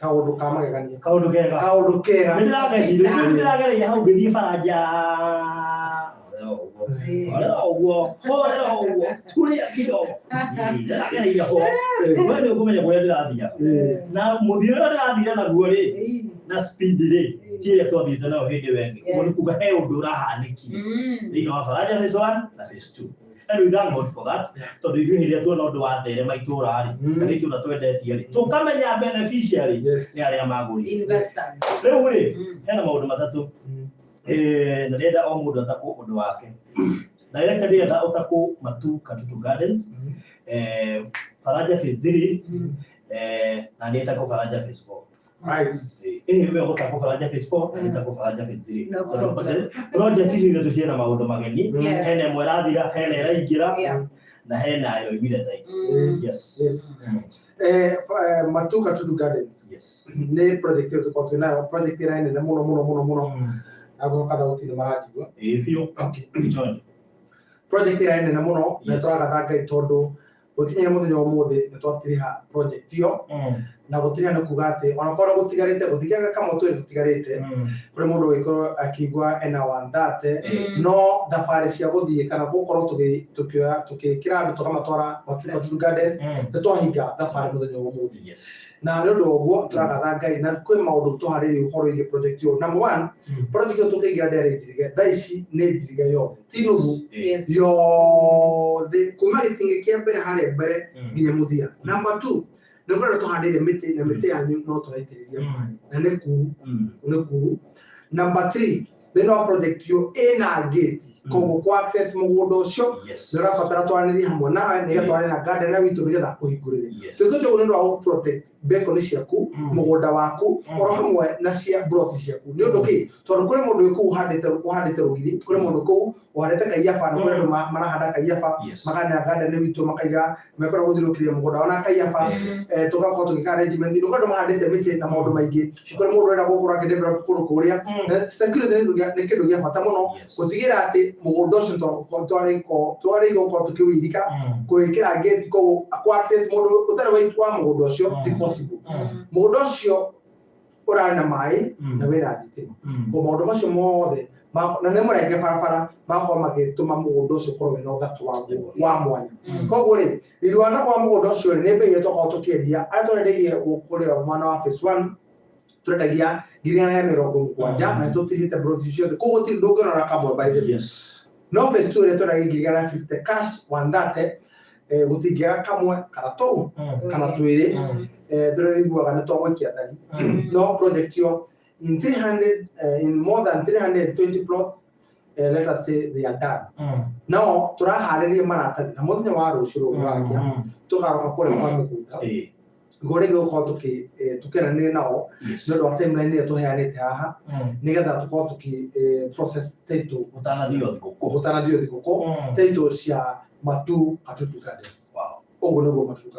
kaũndũ ka magegania.
Kaũndũ kega.
Kaũndũ kega.
Nĩ ndĩrageciria, nĩ ndĩragereire hau ngĩthiĩ Faraja ũguo. Horera ũguo, horera ũguo, tulia kidogo. Ndĩragereire ho. We nĩ ũkũmenya kũrĩa ndĩrathiaga. Na mũthiĩre ũrĩa ndĩrathire naguo rĩ, na speed rĩ, ti ĩrĩa twathiĩte nayo hĩndĩ ĩyo ĩngĩ. Ũguo nĩ kuga he ũndũ ũrahanĩkire thĩinĩ wa Faraja phase 1 na phase 2. And we thank God for that. Tondũ ithuĩ hĩndĩ ĩrĩa tuona ũndũ watherema itũũra rĩ, kana itũũra twendetie rĩ, tũkamenya beneficiary nĩ arĩa magũrire.
Investors.
Rĩu rĩ, hena maũndũ matatũ. Na ndĩrenda o mũndũ atakwo ũndũ wake. Director ndĩrenda ũtakwo Matu Katutu Gardens, Faraja phase 3, na nĩ ĩtakwo Faraja phase 4.
Right.
Ĩĩ we ũgũtakwo Faraja phase 4 na nĩ ĩtakwo Faraja phase 3.
No
Tondũ
problem.
project icio ithatũ ciĩna maũndũ mageni.
Yes.
Hena ĩmwe ĩrathira, hena ĩraingĩra,
Yeah.
na hena ĩroimire thaa ingĩ. Yes.
Yes. Matu Katutu Gardens
Yes.
nĩ project ĩyo tũkoragwo twĩ nayo, project ĩrĩa nene mũno mũno mũno mũno, na gũcoka thauti nĩ maranjigua.
Ĩĩ biũ.
Okay.
Ichonjo.
Project ĩrĩa nene mũno na
Yes.
tũragatha Ngai tondũ gũkinyĩra mũthenya wa ũmũthĩ nĩ twatiriha project ĩyo, na gũtiriha nĩ kuga atĩ onakorwo gũtigarĩte gũtingĩaga kamwe twĩ tũtigarĩte, kũrĩ mũndũ ũgĩkorwo akĩigua ena 130, no thabarĩ cia gũthiĩ kana gũkorwo tũkĩoya tũkĩkĩra andũ tũkamatwara Matu Katutu Gardens nĩ twahinga thabarĩ mũthenya wa ũmũthĩ.
Yes.
Na nĩ ũndũ wa ũguo tũragatha Ngai na kwĩ maũndũ tũharĩrĩirie ũhoro wĩgiĩ project ĩyo. Number one, project ĩyo tũkĩingĩra ndĩarĩ njirige, thaa ici nĩ njirige yothe, ti nuthu,
Yes.
yothe kuma gĩtingĩ kĩa mbere harĩa mbere nginya mũthia. Number two, nĩ kũrĩa tũhandĩire mĩtĩ na mĩtĩ yanyu no tũraitĩrĩria maĩ na nĩ kuru, nĩ kuru. Number three, thĩinĩ wa project ĩyo ĩna gate, koguo kũ access mũgũnda ũcio
Yes.
nĩ ũrabatara twaranĩrie hamwe nawe nĩgetha twarane na gardener witũ nĩgetha ũhingũrĩre.
Yes.
Twĩkĩte ũguo nĩ ũndũ wa gũ protect mbekoni ciaku, mũgũnda waku, oro hamwe na cia broti ciaku. Nĩ ũndũ kĩ? Tondũ kũrĩ mũndũ wĩ kũu ũhandĩte rũgiri, kũrĩ mũndũ kũu ũhandĩte kaiyaba, na kũrĩ andũ marahanda kaiyaba, makanea garden witũ makaiga mekwenda gũthiũrũrũkĩria mũgũnda ona kaiyaba, tũgakorwo tũgĩka arrangement. Nĩ kũrĩ andũ mahandĩte mĩtĩ na maũndũ maingĩ, kũrĩ mũndũ ũrenda gũkorwo akĩ develop kũndũ kũrĩa, na security nĩ kĩndũ gĩa bata mũno
Yes.
gũtigĩrĩra atĩ mũgũnda ũcio twarĩ gũkorwo tũkĩwĩirika gwĩkĩra gate, koguo kũ access mũndũ ũtarĩ wa mũgũnda ũcio ti possible. Mũgũnda ũcio ũrarĩ na maĩ na wĩna thitima, ko maũndũ macio mothe na nĩ mũrenge barabara makorwo magĩtũma mũgũnda ũcio ũkorwo wĩna ũthaka waguo wa mwanya. Koguo rĩ, riri wa kwa mũgũnda ũcio rĩ, nĩ mbei ĩrĩa twakorwo tũkĩendia. Arĩa tũrendagia kũrĩa mwena wa phase 1 tũrendagia 170,000, na tũtirihĩte broti ciothe, koguo gũtirĩ ndũngĩona na kamwe by the way.
Yes.
No phase 2 ĩrĩa tũrendagia 150,000 cash 130, gũtingĩaga kamwe kana tũu kana twĩrĩ, tũrĩa ũiguaga nĩ twagũikia thari. No project ĩyo in 300, in more than 320 plots, let us say they are done. No tũraharĩria maratathi na mũthenya wa rũciũ rũrũ rũrakĩa tũkaroka kũrĩa kwa mĩgũnda igũrũ rĩngĩ gũkorwo tũkĩaranĩria nao
Yes.
nĩ ũndũ wa timeline ĩrĩa tũheanĩte haha nĩgetha tũkorwo tũkĩ process title
Gũtanathio thigũkũ.
gũtanathio thigũkũ, title cia Matu Katutu Gardens.
Wow.
Ũguo nĩguo Matu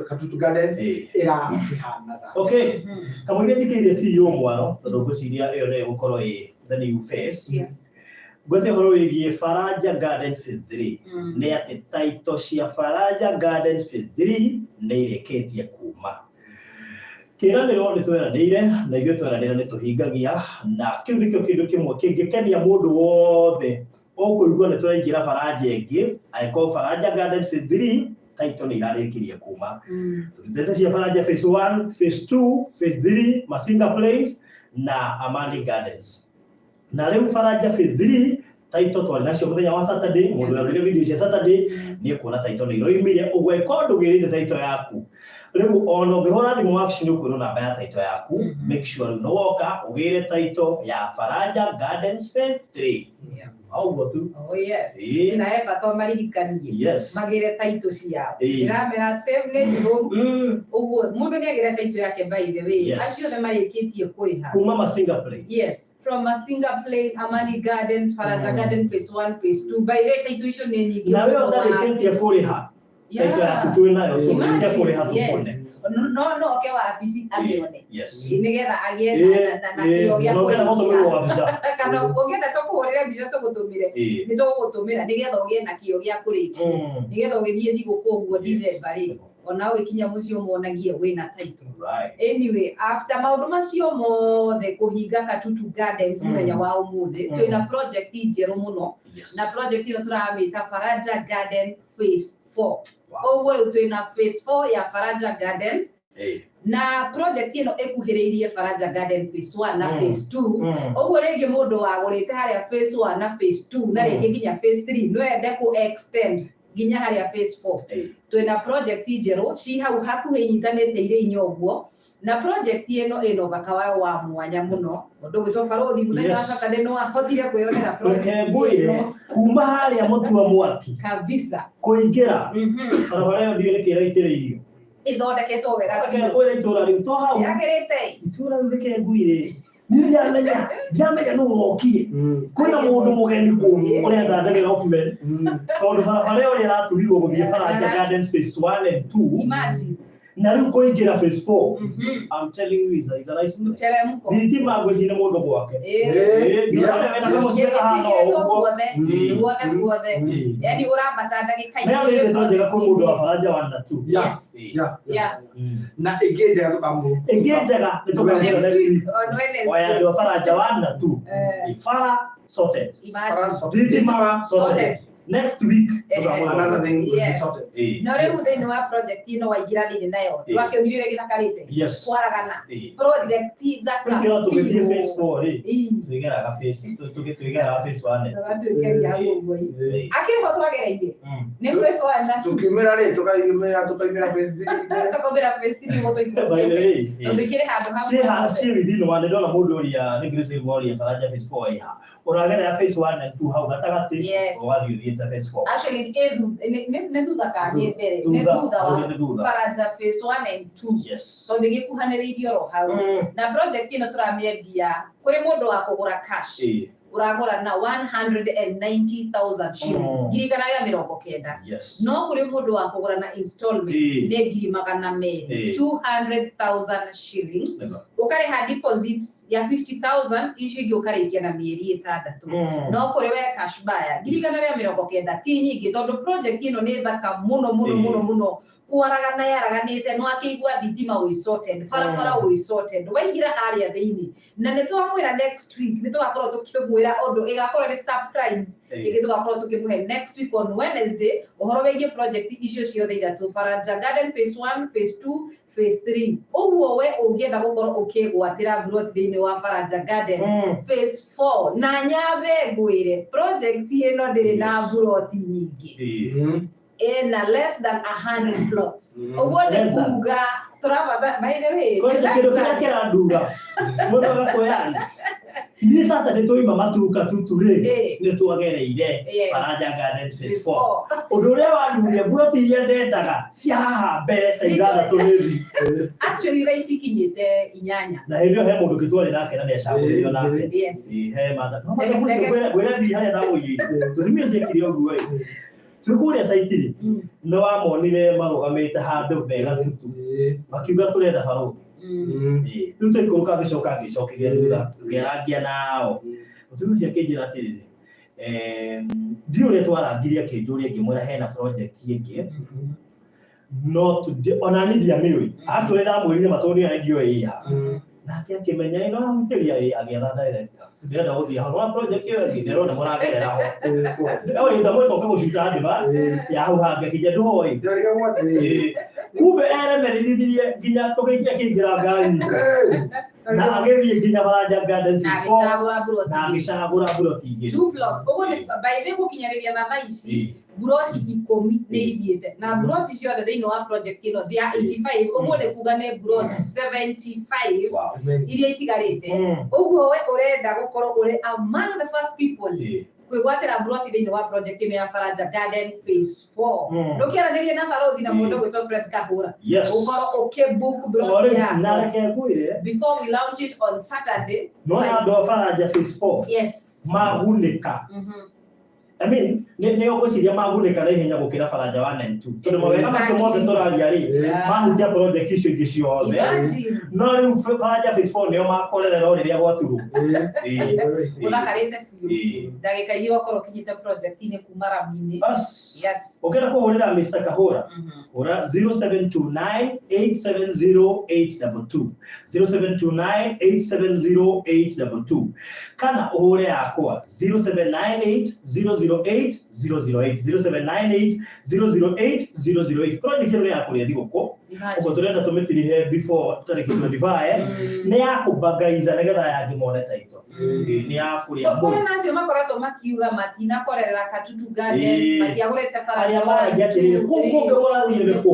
Katutu Gardens ĩrakĩhanaga.
Okay. Kamũira njikĩire CEO mwaro tondũ ngwĩciria ĩyo nĩyo ĩgũkorwo ĩ the new face.
Yes.
Ngwete ũhoro wĩgiĩ Faraja Gardens phase 3, nĩ atĩ title cia Faraja Gardens phase 3 nĩ irĩkĩtie kuma. Kĩranĩro nĩ tweranĩire na ithuĩ tweranĩra nĩ tũhingagia, na kĩu nĩkĩo kĩndũ kĩmwe kĩngĩkenia mũndũ wothe ũkũigua nĩ tũraingĩra Faraja ĩngĩ, angĩkorwo Faraja Gardens phase 3 title nĩ irarĩkirie kuma. Tũrutĩte cia Faraja phase 1, phase 2, phase 3, Masinga Plains na Amani Gardens. Na rĩu Faraja phase 3 title twarĩ nacio mũthenya wa Saturday, mũndũ werorire video cia Saturday nĩ kuona title nĩ iroimire. Ũguo ĩkorwo ndũgĩrĩte title yaku rĩu, ona ũngĩhũra thimũ wabici nĩ ũkwĩrwo namba ya title yaku. Make sure rĩu nĩ woka ũgĩre title ya Faraja Gardens phase 3. Ũguo tu.
Oh yes.
Ĩĩ.
Na he bata ũmaririkanie.
Yes.
Magĩre title ciao.
Ĩĩ.
Ndĩramera save nĩ njũru. Ũguo mũndũ nĩ agĩre title yake by the way.
Yes.
Acio othe marĩkĩtie kũrĩha.
Kuma Masinga Plains.
Yes. From Masinga Plain, Amani Gardens, Faraja Garden phase 1, phase 2. By the way, title icio nĩ nyingĩ.
Na we
mũno.
ũtarĩkĩtie kũrĩha title yaku twĩ nayo, so
Imagine.
ũrĩke kũrĩha
Yes.
tũkune.
No oke wabici amĩone.
Yes.
Nĩgetha agĩe na kĩo gĩa
Na ũngĩenda gũtũmĩrwo
kũrĩkia.
wabica.
Kana ũngĩenda tũkũhũrĩre mbica tũgũtũmĩre. Nĩ tũgũgũtũmĩra nĩgetha ũgĩe na kĩo gĩa kũrĩkia. Nĩgetha ũgĩthiĩ thigũkũ ũguo
Yes.
December rĩ. Ona ũgĩkinya mũciĩ ũmonagie wĩna title.
Right.
Anyway, after maũndũ macio mothe kũhinga Katutu Gardens mũthenya wa ũmũthĩ, twĩna project njerũ mũno, na project ĩno tũramĩta Faraja Garden Phase 4. Ũguo rĩu twĩna Phase 4 ya Faraja Gardens, na project ĩno ĩkuhĩrĩirie Faraja Garden Phase 1 na Phase 2. Ũguo rĩngĩ mũndũ wagũrĩte harĩa Phase 1 na Phase 2 na rĩngĩ nginya Phase 3 no ende kũ extend nginya harĩa Phase 4. Twĩna project njerũ ci hau hakuhĩ inyitanĩte irĩ inya ũguo, na project ĩno ĩna ũthaka wayo wa mwanya mũno. Mũndũ ũgwĩtwo Barũthi mũthenya wa Saturday no ahotire kwĩyonera project
Reke ngwĩre,
ĩno.
Kuma harĩa mũtua mwaki
Kabisa.
kũingĩra barabara ĩyo, ndiũĩ nĩkĩ ĩraitĩrĩirio.
Ĩthondeketwo wega
Reke
biũ.
ngwĩre, itũra rĩu to hau
Yagĩrĩte.
Itũra rĩu, reke ngwĩre, niĩ ndiramenya nũ ũrokire. Kwĩna mũndũ mũgeni kũu ũrenda development, tondũ barabara ĩyo ũrĩa ĩraturirwo gũthiĩ Faraja Gardens Phase 1 and 2
Imagine.
na rĩu kũingĩra Phase 4, I'm telling you, is a nice place.
Mteremko.
Thitima ngwĩciria nĩ mũndũ gwake. Nginya harĩa wena kamũciĩ kahana o
Ĩgĩcigĩrĩtwo
ũguo.
guothe, guothe guothe. Yani ũrambata ndagĩka
Nayo nĩ ndeto njega kwĩ mũndũ wa Faraja 1 na 2.
Na ĩngĩ njega tũkamũ
Ĩngĩ njega nĩ tũkamũra
Next
next
week
week.
on Wednesday.
Oya andũ a Faraja 1 na 2. Bara sorted.
Imagine.
Thitima sorted.
Sorted.
Next week tũkamũra.
Another thing will be sorted.
No rĩu thĩinĩ wa project ĩno waingĩra thĩinĩ nayo, ndwakĩonire ũrĩa gĩthakarĩte kwaragana project thaka
Ũcio tũgĩthiĩ
biũ.
Phase 4 rĩ, twĩgeraga Phase 1.
Tũgatuĩkagia hau ũguo. Akĩrĩ ho twagereire nĩ Phase 1 na 2.
Tukiumĩra rĩ, tukaumĩra Phase 3.
Tũkaumĩra Phase 3 ũguo
By the
tũikũrũkĩte.
way,
Tondũ ikĩrĩ handũ hamwe.
Ciĩ within one. Ndona mũndũ ũrĩa nĩ Grace Moria, Faraja Phase 4 ĩha ũragerera Phase 1 and 2 hau gatagatĩ, ũgathiĩ ũthiĩte Phase 4.
Actually, nĩ thutha kana nĩ mbere? Nĩ thutha wa
Nĩ thutha.
Faraja Phase 1 and 2, tondũ gĩkuhanĩrĩirie oro hau. Na project ĩno tũramĩendia kũrĩ mũndũ wa kũgũra cash, ũragũra na 190,000 shillings, 190,000. No kũrĩ mũndũ wa kũgũra na installment, nĩ 200,000, 200,000 shillings. Ũkarĩha deposit ya 50,000, icio ingĩ ũkarĩkia na mĩeri 6. No kũrĩ we cash buyer, 190,000 ti nyingĩ, tondũ project ĩno nĩ thaka mũno mũno mũno mũno. Kwaragana yaraganĩte, no akĩigua thitima wĩ sorted, barabara wĩ sorted, waingĩra harĩa thĩinĩ. Na nĩ twamwĩra next week nĩ tũgakorwo tũkĩmwĩra ũndũ ĩgakorwo nĩ surprise ĩngĩ tũgakorwo tũkĩmũhe next week on Wednesday, ũhoro wĩgiĩ project icio ciothe ithatũ, Faraja Garden Phase 1, Phase 2, Phase 3. Ũguo we ũngĩenda gũkorwo ũkĩgwatĩra plot thĩinĩ wa Faraja Garden Phase 4, na nyambe ngwĩre, project ĩno ndĩrĩ na plot nyingĩ, ĩna less than 100 plots. Ũguo nĩ
Less than.
kuga tũrabata, by the way,
Kwanja
less
kĩndũ kĩrĩa kĩrandura mũndũ agakwĩra niĩ Saturday tũima matuka tutu rĩ, nĩ twagereire Faraja Gardens Phase
Phase
4.
4.
Ũndũ ũrĩa wandurire, mburoti iria ndendaga cia haha mbere ta ithathatũ nĩ thi.
Actually, thaa ici ikinyĩte 8.
Na hĩndĩ ĩyo he mũndũ ũngĩ twarĩ nake na nĩacagũririo nake. Ĩĩ, he mada no madam ũcio ngwĩre thiĩ harĩa ndamũigĩire tũtumia ciekire ũguo ĩ, twĩ kũrĩa site rĩ, nĩ wamonire marũgamĩte handũ mbega tutu, makiuga tũrenda barũthi. Ĩĩ, rĩu twaikũrũka ngĩcoka ngĩcokithia thutha, tũkĩarangia nao. Mũtumia ũcio akĩnjĩra atĩrĩrĩ, ndiũ ũrĩa twarangirie, akĩnjũria, ngĩmwĩra hena project ĩngĩ no ona niĩ ndiamĩũĩ. Actually ndamwĩrire matũnia ndiũĩ ĩha, nake akĩmenya ĩno ahutĩria ĩ, agĩetha director, ndĩrenda gũthiĩ hau na project ĩyo ĩngĩ ndĩrona mũragerera ho, oĩta mwĩka ũkĩgũcuta advert ya hau hangĩ akĩnja ndũhoĩ.
Ndarigagwo atĩrĩrĩ.
Ĩĩ. Kumbe eremerithirie nginya tũgĩikia akĩingĩra ngari na agĩthiĩ nginya Faraja Gardens
Na
Phase 4
agĩcagũra
na
mburoti.
Agĩcagũra mburoti igĩrĩ.
Two plots. Ũguo nĩ by the way gũkinyanĩria na thaa ici, mburoti 10 nĩ ithiĩte, na mburoti ciothe thĩinĩ wa project ĩno they are 85. Ũguo nĩ kuga nĩ mburoti 75 iria itigarĩte. Ũguo we ũrenda gũkorwo ũrĩ among the first people kwĩgwatĩra mburoti thĩinĩ wa project ĩno ya Faraja Garden Phase 4, ndũkĩaranĩrie na barothi na mũndũ ũgwĩtwo Fred Kahũra, ũkorwo ũkĩbook
O
mburoti
rĩu na
yaku
reke ngwĩre,
before we launch it on Saturday.
Nona andũ a Faraja Phase 4 magunĩka. I mean, nĩ ũgwĩciria magunĩka na ihenya gũkĩra baranja 1 and 2 tondũ mawega macio mothe tũraria rĩ mahutia project icio ingĩ ciothe.
Imagine.
No rĩu baranja phase 4 nĩo makorerera o rĩrĩa gwaturwo.
Ũthakarĩte biũ.
Ĩĩ.
Ndagĩka igĩrĩ ũgakorwo ũkinyĩte project-inĩ kuma rami-inĩ.
Bas.
Yes.
Ũngĩenda kũhũrĩra Mr. Kahũra, hũra 0729870822, 0729870822, kana ũhũre yakwa 0798008008, 0798008008. Project ĩno nĩ ya kũrĩa thigũkũ.
Imagine.
Ũguo tũrenda tũmĩtirihe before tarĩki 25. Nĩ ya kũbangaiza nĩgetha yangĩ mone taito. Ĩĩ, nĩ ya kũrĩa
Kũrĩ
mũno.
na acio makoretwo makiuga matinakorerera Katutu Gardens,
Ĩĩ.
matiagũrĩte baranja
Arĩa maragia atĩrĩrĩ, kũu kũngĩ mũrathiĩ nĩ kũ?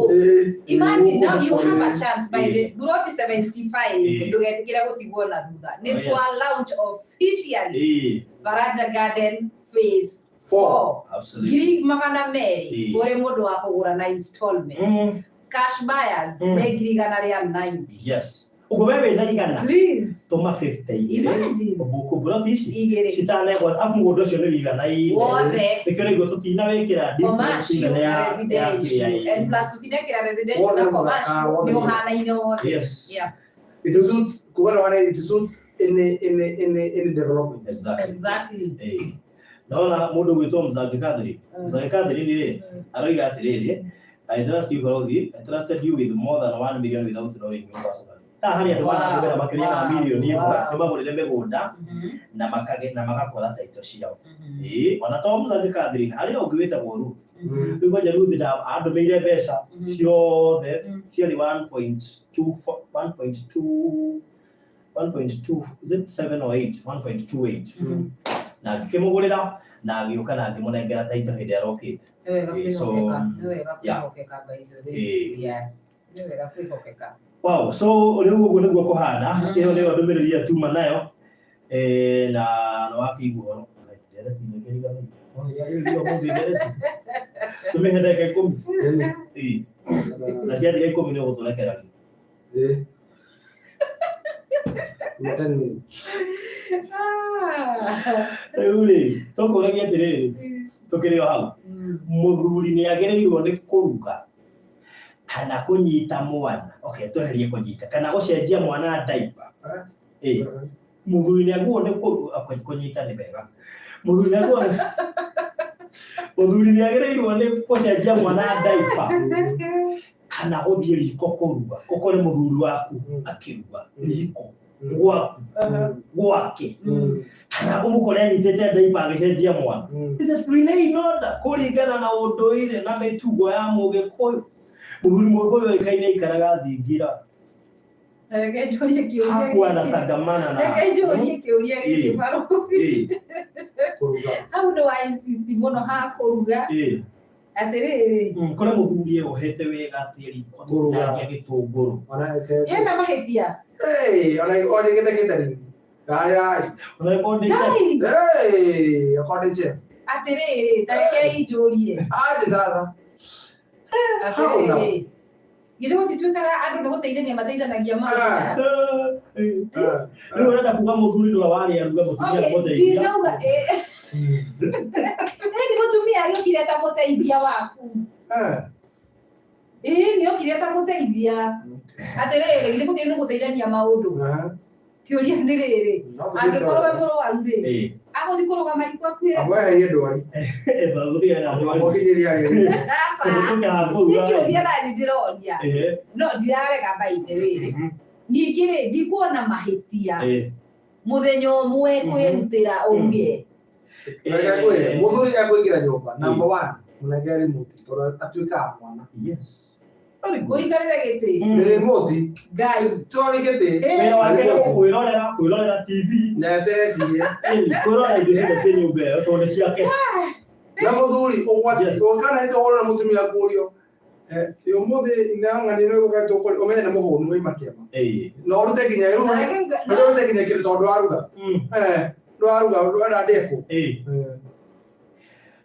Imagine now you have a chance by the
Ĩĩ.
Buroti 75.
Ĩĩ.
Ndũgetĩkĩre gũtigwo na thutha. Nĩ
Oh, yes.
twa launch officially
Ĩĩ,
Baranja Garden phase
4.
4.
absolutely.
200,000
Ĩĩ.
kũrĩ mũndũ wa kũgũra na installment. Cash buyers nĩ 190,000.
Yes, ũguo we wĩna igana,
Please.
tũma 50 igĩrĩ.
Imagine.
Ũbuku buroti ici
Igĩrĩ.
citanengwo abu mũgũnda ũcio nĩ wĩiganaine.
Wothe.
Nĩkĩo rĩu tũtinawĩkĩra difference
Commercial
nene
na
ya kĩrĩa.
residential. And
Ĩĩ.
plus tũtinekĩra residential
Wothe
na
nĩ mũthaka,
commercial
wothe
nĩ
nĩ-
ũhanaine wothe.
Yes.
Yeah.
It suits kuona wana, it suits any development.
Exactly.
Exactly.
Ĩĩ. Naona mũndũ gwĩtwo Mzangi Catherine. Mzangi Catherine rĩ, aroiga atĩrĩrĩ, "I trust you, Balothi. I trusted you with more than 1 million without knowing you personally." Ta harĩ andũ manahũthĩra makĩria ma mirioni 1 nĩ magũrire mĩgũnda na makage na magakora taito ciao. Ĩĩ, ona to Mzangi Catherine, harĩ ũngĩ wĩtagwo Ruth. Rĩu kwanja Ruth andũmĩire mbeca ciothe ciarĩ 1.2 1.2 1.2, is it 7 or 8, 1.28, na ngĩkĩmũgũrĩra na agĩũka na ngĩmũnengera taito hĩndĩ arokĩte.
Nĩ wega
Ĩĩ, so,
kwĩhokeka, nĩ wega
yeah.
kwĩhokeka by the way.
Ĩĩ.
Yes, nĩ wega kwĩhokeka.
Wow, so rĩu ũguo nĩguo kũhana. Ĩyo nĩyo ndũmĩrĩri ĩrĩa tuma nayo. Na nĩ wakĩigua ũhoro. Ngai, ndereti nĩkĩriganĩire. Yagĩrĩirwo mũthĩ ndereti. Tũmĩhe ndagĩka 10. Ĩĩ. Na ciathira 10 nĩ ũgũtũrekereria.
10 minutes.
Rĩu rĩ, tũkũragia atĩrĩrĩ, tũkĩrĩ o hau. Mũthuri nĩ agĩrĩirwo nĩ kũruga kana kũnyita mwana. Okay, tweherie kũnyita kana gũcenjia mwana diaper. Ĩĩ. Mũthuri nĩ agĩrĩirwo nĩ kũruga, kũnyita nĩ wega. Mũthuri nĩ agĩrĩirwo nĩ gũcenjia mwana diaper kana gũthiĩ riko kũruga, ũkore mũthuri waku akĩruga riko gwaku gwake, kana ũmũkore anyitĩte diaper agĩcenjia mwana. Is it really in order kũringana na ũndũire na mĩtugo ya mũgĩkũyũ? Mũthuri mũgĩkũyũ oĩkaine aikaraga thingira.
Reke njũrie kĩũria
hakuwa
gĩkĩ.
anatangamana na
Reke njũrie kĩũria gĩkĩ,
Ĩĩ.
Barũthi.
Ĩĩ,
Kũruga.
Hau nĩ wa insist mũno ha kũruga.
Ĩĩ.
Atĩrĩrĩ,
Kũrĩ mũthuri eyohete wega atĩ riko
Kũruga.
ndangia gĩtũngũrũ.
Ona ete.
ena mahĩtia.
Hey, ona onye gete catering. Rai rai.
Ona ĩkorwo ndĩ chef.
Ngai,
Hey, according chef.
atĩrĩrĩ, ta rekei njũrie.
Aje sasa. How now?
Atĩrĩrĩ, githĩ gũtituĩkaga andũ nĩ gũteithania mateithanagia maũndũ?
Ĩĩ. Rĩu ũrenda kuga mũthuri nĩwe warĩ aruga, mũtumia
Okay,
nĩmũteithia?
ndinauga ĩ nĩ mũtumia agĩũkire ta mũteithia waku. Ĩĩ nĩ okire ta mũteithia. Atĩrĩrĩ, githĩ gũtirĩ nĩ gũteithania maũndũ? Kĩũria nĩ rĩrĩ, angĩkorwo we mũrwaru rĩ,
Ĩĩ.
agũthiĩ kũrũgama riko akuĩre?
Amweherie ndwari.
Ĩĩ, gũtirĩ na ndwari.
Amũkinyĩria rĩrĩ.
Aca.
Kũhĩtũka
Nĩ
kũruga.
kĩũria nani ndĩroria.
Ĩĩ.
No ndirarega by the way. Ningĩ rĩ, ndikuona mahĩtia
Ĩĩ.
mũthenya ũmwe kwĩrutĩra ũruge.
Reke ngwĩre, mũthuri ekũingĩra nyũmba, number one, mũnengere remote tondũ atuĩkaga mwana.
Yes. Very good.
Ũikarĩre gĩtĩ.
Nĩ remote,
Ngai.
twari gĩtĩ.
Ĩĩ.
Wĩra wake nĩ kwĩrorera TV,
Na etere cirie.
ĩĩ, kwĩrorera indo ciothe ciĩ nyũmba ĩyo tondũ nĩ ciake.
Na mũthuri ũgwati,
Yes.
ũngĩkana hĩndĩ ũhoro na mũtumia akũrio, ũmũthĩ ndang'ani nĩ gũgetwo kũrĩ, ũmenye nĩ mũhũnu waima kĩama.
Ĩĩ.
Na ũrute nginya ĩruga, na ũrute nginya kĩndũ tondũ ndwaruga. Ndwaruga, ndwenda ndĩe kũ.
Ĩĩ.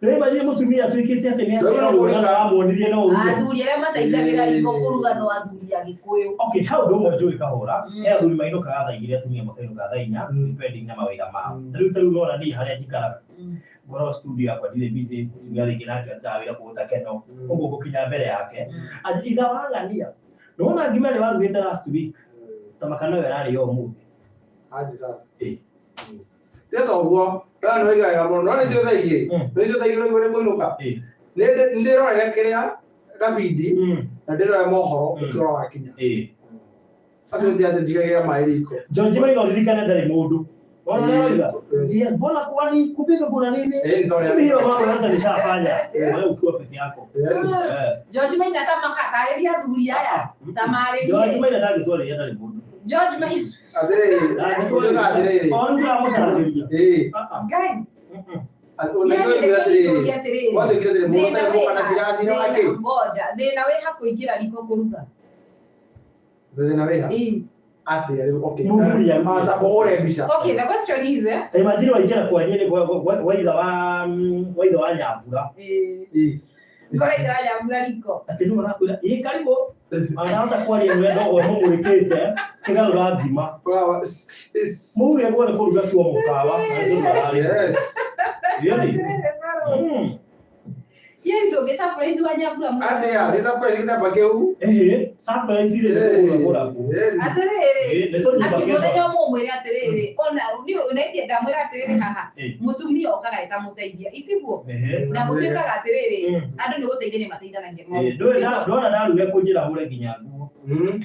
Rĩu imagine mũtumia atuĩkĩte atĩ nĩ
Rĩu
acererwo
nĩ
na amuonirie no ũruge.
Athuri arĩa mateithagĩra riko kũruga no athuri a Gĩkũyũ.
Okay, hau ũndũ ũmwe njũĩ kahũra, he athuri mainũkaga thaa 2, atumia makainũka thaa 4, depending na mawĩra mao. Ta rĩu nona niĩ harĩa njikaraga. Ngorwo studio yakwa ndirĩ busy, mũtumia rĩngĩ nake arutaga wĩra kũgũta keno, ũguo ngũkinya mbere yake. Ati itha wang'ania, nĩwona ngima ĩrĩa warugĩte last week, ta makana ĩyo ĩrarĩo ũmũthĩ.
Aje sasa.
Eh.
Tiga ta ũguo, we nĩ waigaga mũno, no nĩ cio thaa igĩrĩ. Nĩ cio thaa igĩrĩ ũraigua nĩ kũinũka. Nĩ ndĩrorere kĩrĩa gabindi na ndĩrore mohoro ũkĩrora wakinya. Atĩ ti atĩ njigagĩra maĩ riko.
George Maina uririkane ndarĩ mũndũ. Ona ũrĩa oiga? Yes, mbona kwani kupika kuna nini?
Ĩĩ, nĩ ta ũrĩa-
Mimi hiyo mambo yote nishafanya.
Eh.
Wewe ukiwa peke yako.
Ĩĩ.
Eh.
George Maina ta makatarĩria athuri aya ta
George
marĩrie
Maina ndangĩtwarĩria ndarĩ mũndũ.
George Maina
Atĩrĩrĩ,
Ndangĩtwarĩria.
atĩrĩrĩ.
O rĩu tũramũcarĩria.
Ĩĩ.
Ah, ah.
Ngai
Mm-mm.
Ũnajua oigire atĩrĩrĩ,
atĩrĩrĩ
watuĩkire atĩrĩrĩ, mũndũ
Thĩna
ũtarĩ
wĩ
mũka na
ha-
ciracira
thĩna-
wakĩ?
ngoja thĩna wĩ ha kũingĩra riko kũruga
Thĩna wĩ ha?
Ĩĩ.
Atĩa rĩu, okay.
Mũthuri arugire.
Ah, ta mũhũre mbica.
Okay, the question is eh,
Ta imagine waingĩra kwa nyene kwa ithe wa wa ithe wa Nyambura.
eh,
Ĩĩ.
ngora ithe wa Nyambura riko
Atĩ nĩwe ũrakwĩra, "Ĩ karibu." Anahota kwaria nĩwe ndogo ĩmũmũrĩkĩte kĩgarũra ngima.
Wa-
Mũthuri agwo nĩ kũruga tuo mũkawa. Na nĩ tũrugaga rĩ.
Yes.
Really? Mm.
Yeye ndũngĩ surprise wa Nyambura mũthenya.
Atĩa, nĩ surprise gĩtamba kĩu?
Ehe, surprise rĩ nĩ kũgũragwo.
Ĩĩ.
Atĩrĩrĩ
Ĩ, nĩ tũnyũmba
atĩ
kesho.
mũthenya ũmwe ũmwĩre atĩrĩrĩ ona niĩ ona ithiĩ ndamwĩra atĩrĩrĩ haha
Ĩ.
mũtumia okaga ĩtamũteithia itiguo
Ehe.
na gũtuĩkaga atĩrĩrĩ
Mm.
andũ nĩ gũteithania mateithanagia
Ĩ, ndũĩ ndona ndaruga kũnjĩra hũre nginya nguo.
Mm.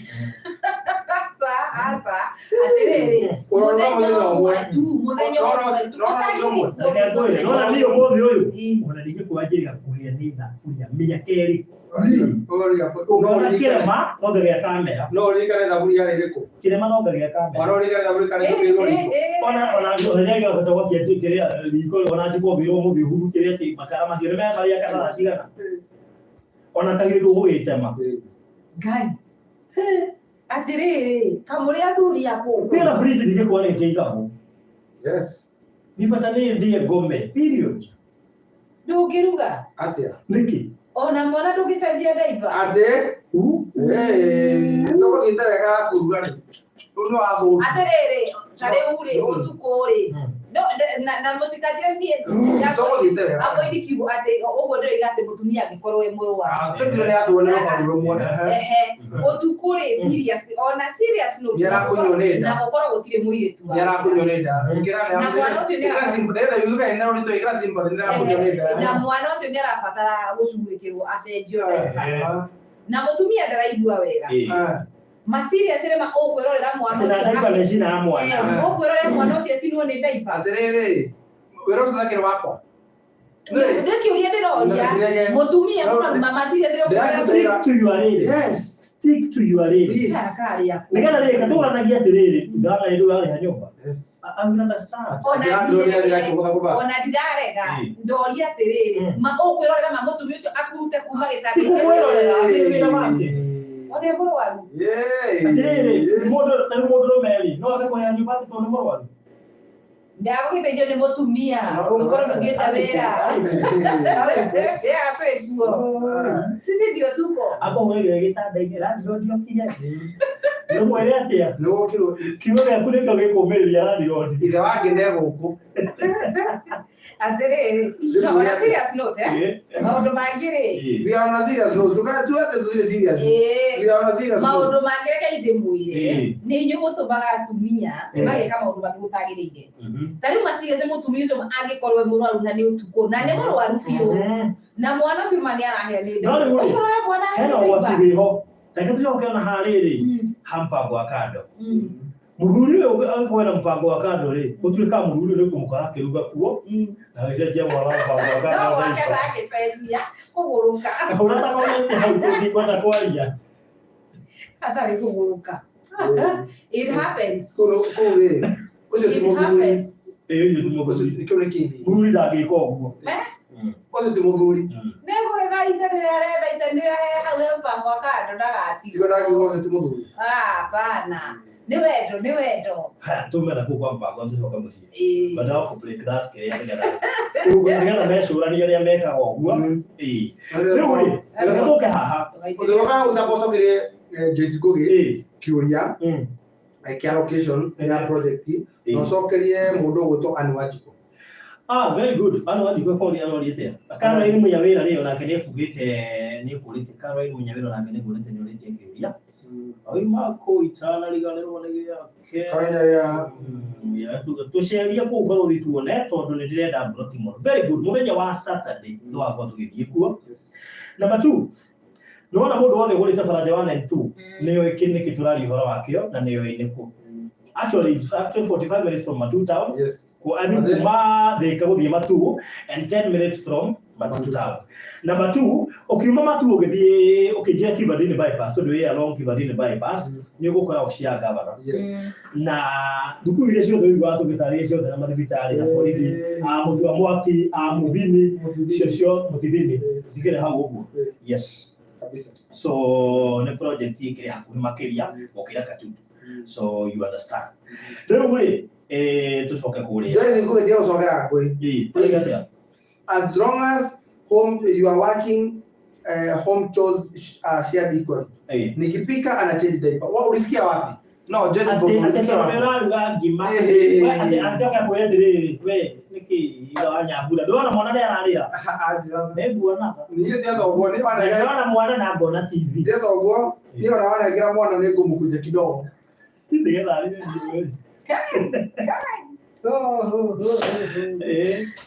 aca aca atĩrĩrĩ
Ũroruga mũthenya ũmwe.
tu mũthenya
Nona
ũmwe
ũcio- nona ũcio ũmwe.
Reke ngwĩre, nona niĩ ũmũthĩ ũyũ
Ĩ.
ona ndingĩkũa njĩra kũhĩa nĩ thaburia mĩaka ĩrĩ.
Ũroruga- no
Ũngĩona
ũririkane-
kĩrema no ngagĩa kamera.
no ũririkane thaburia yarĩ ĩrĩkũ?
Kĩrema no ngagĩa
Ona
kamera.
ũririkane thaburia kana ĩcũkĩirwo riko?
Ona ona ona ũhota gwakia kĩrĩa riko ona njiko ngĩrwo mũthĩ huru kĩrĩa atĩ makara macio nĩ marĩa kana thaa cigana. Ona kahiũ ndũgũgĩtema.
Ĩĩ.
Ngai atĩrĩrĩ kamũrĩ athuri akũ
Niĩ na fridge ndingĩkũa nĩ kĩigagwo.
Yes.
Ni bata nĩ ndĩe ngome. Period.
ndũngĩruga
Atĩa?
Nĩkĩ?
ona mwana ndũngĩcenjia ndaiba
Atĩ? Ĩĩ, tũgũthiĩte wega kũruga rĩ. Rĩu nĩ wathũkia.
atĩrĩrĩ ta rĩu rĩ ũtukũ rĩ no na mũtikanjĩre niĩ
Tũgũthiĩte wega.
avoid kiugo atĩ ũguo ndĩroiga atĩ mũtumia angĩkorwo e mũrwaru
Ah, tũtire nĩ atuo nĩ rũbaru rũmwe.
ehe ũtukũ rĩ serious ona serious no
Nĩarakũnywo nĩ nda.
na gũkorwo gũtirĩ mũirĩtu wa
Nĩarakũnywo nĩ nda. Ĩkĩra nĩ-
Na mwana ũcio nĩ
ĩkĩra nĩgetha yuge nĩ ũritũ, ĩkĩra sympathy, nĩarakũnywo nĩ nda.
na mwana ũcio nĩ arabatara gũcugurĩkĩrwo acenjio ndaiba
Ah,
na mũtumia ndaraigua wega
Ĩ.
ah.
ma serious rĩ ma ũkwĩrorera mwana
Na ndaiba
ũcio
nĩ cina mwana.
Eh, ũkwĩrorera mwana ũcio acinwo nĩ ndaiba
Atĩrĩrĩ, wĩra ũcio ũtakĩrĩ wakwa.
nĩ kĩũria ndĩroria
Ndĩrege-
mũtumia
No,
mũno ma serious rĩ
ndĩrabuta-
Stick to your lady.
Yes.
Stick to your lady.
Please.
karĩa
Nĩgetha rĩ katũranagia atĩrĩrĩ, ndana rĩ ndũrarĩha nyũmba.
Yes.
I will understand.
ona
Ndĩra- ndĩra- kũgũtha-gũtha.
ona ndirarega
Ĩ.
ndoria atĩrĩrĩ ma ũkwĩrorera ma mũtumia ũcio akurute kuma
Ti
gĩtanda
kũmwĩrorera, nĩ wĩra wake.
ona mũrwaru
Yay.
Atĩrĩrĩ, mũndũ ta rĩu mũndũrũme rĩ, no age kũrĩha nyũmba atĩ tondũ nĩ mũrwaru.
ndagũgĩteithio nĩ mũtumia ũkorwo ndũthiĩte wĩra kwĩguo sisi ndio tuko
Akũhũrĩre gĩtanda-inĩ, landlord okire. Ndũmwĩre atĩa?
Nĩ wokirwo
Kiugo gĩaku nĩkĩo gĩkũmĩrĩria landlord.
ithe wake nĩ gũkũ.
atĩrĩrĩ no on a serious note eh
Ĩ.
maũndũ mangĩ rĩ
Ĩ.
We are on a serious note. Tuka- tuate tuthire serious.
ĩĩ
We are on a serious note.
maũndũ mangĩ reke ndĩmwĩre
Ĩĩ.
nĩ inyuĩ mũtũmaga atumia
Ĩĩ.
mageka maũndũ mangĩ gũtagĩrĩire
Mhm.
ta rĩu maciriaci mũtumia ũcio angĩkorwo e mũrwaru na nĩ ũtukũ na nĩ mũrwaru biũ
Mhm.
na mwana ũcio ma nĩ arahĩa nĩ nda
No rĩu rĩ,
ũkorwo mwana
hena
ahĩa nĩ
ũgwati
ndaiba.
wĩho. Reke tũcoke ona harĩrĩ
Mm,
ha mpango wa kando. Mũthuri ũyũ angĩkorwo ena mũbango wa kando rĩ, gũtuĩkaga mũthuri ũyũ nĩ kũmũkora akĩruga kuo na agĩcenjia mwana mũbango wa
no
kando
wake
ndaiba.
ndagĩcenjia kũgũrũka
Kahũra ta komenti hau tũngĩkwenda kwaria.
hatarĩ kũgũrũka it happens
Kũu rĩ, ũcio ti
it
mũthuri.
happens
Ĩ ũyũ ti mũthuri.
Ũcio kĩu nĩ kĩndĩ.
Mũthuri ndangĩka ũguo.
Eh?
Ũcio ti mũthuri.
nĩ kũretha ita rĩrĩa aretha ita rĩrĩa he hau he mũbango wa kando ndagatigwo
Tigo ndakiuga ũcio ti mũthuri.
Ah, hapana nĩ wendo nĩ wendo
Tume na kũu kwa mpango tũcoke mũciĩ.
Ĩĩ.
But I'll complete that kĩrĩa nĩgetha nĩgetha mecũranie ũrĩa mekaga ũguo. Ĩ. Rĩu rĩ, reke tũke haha.
Ũthĩroka ũtakocokerie Joyce Ngugi
Ĩ.
kĩũria
Mm.
kĩa location ya
Eh.
project
Ĩ.
na ũcokerie mũndũ ũgwĩtwo Anne Wanjikũ.
Ah, very good. Ano wathiĩ kwa kũria arorĩte. Caroline Munyawĩra rĩ onake nĩ ekugĩte nĩ ekũrĩte Caroline Munyawĩra onake nĩ nguonete nĩ orĩtie kĩũria. Oima kũu itanariganĩrwo nĩ gĩake.
Caroline Nyawĩra.
Ya, tũcerie kũu barothi tuone tondũ nĩ ndĩrenda mburoti mũno. Very good. Mũthenya wa Saturday tũgakorwo tũgĩthiĩ kuo.
Yes.
Number two, nĩwona mũndũ wothe ũgũrĩte baranja 1 and 2 nĩoĩ kĩ nĩkĩ tũraria ũhoro wakĩo na nĩoĩ nĩkũ. Actually, it's actually 45 minutes from Matu town. I mean, kuma Thika gũthiĩ Matu and 10 minutes from Matu town. Number two, ũkiuma Matu ũgĩthiĩ ũkĩingĩra Kivandini bypass tondũ wĩ along Kivandini bypass nĩ ũgũkora obici ya governor na thukuru iria ciothe ũiguaga tũgĩtarĩria ciothe na mathibitarĩ na borithi a mũtu wa mwaki a mũthini cio cio mũtithini cikĩrĩ hau ũguo. Yes.
Kabisa.
So nĩ project ĩkĩrĩ hakuhĩ makĩria gũkĩra Katutu. So you understand. Rĩu rĩ tũcoke kũrĩa.
Joyce Ngũgĩ ndiye gũcokera ngũĩ.
Ĩĩ, ũrauga atĩa?
As long as home you are working, home chores are shared equally. Nikipika ana change diaper. Wa ulisikia wapi? No, Joyce
Atĩ
Ngũgĩ
atĩ
ulisikia
tondũ nĩ
wapi?
ũraruga ngima
Eh.
we atĩ atĩ akwĩra atĩrĩrĩ we nĩkĩ ithe wa Nyambura ndũrona mwana nĩ ararĩra? Nĩ nguonaga.
Niĩ ti thoguo nĩ
Na
wanengera.
ndĩrona mwana na ngona TV.
Ti thoguo niĩ ona wanengera mwana nĩ ngũmũkunja kidogo.
Nĩgetha arĩre ndio.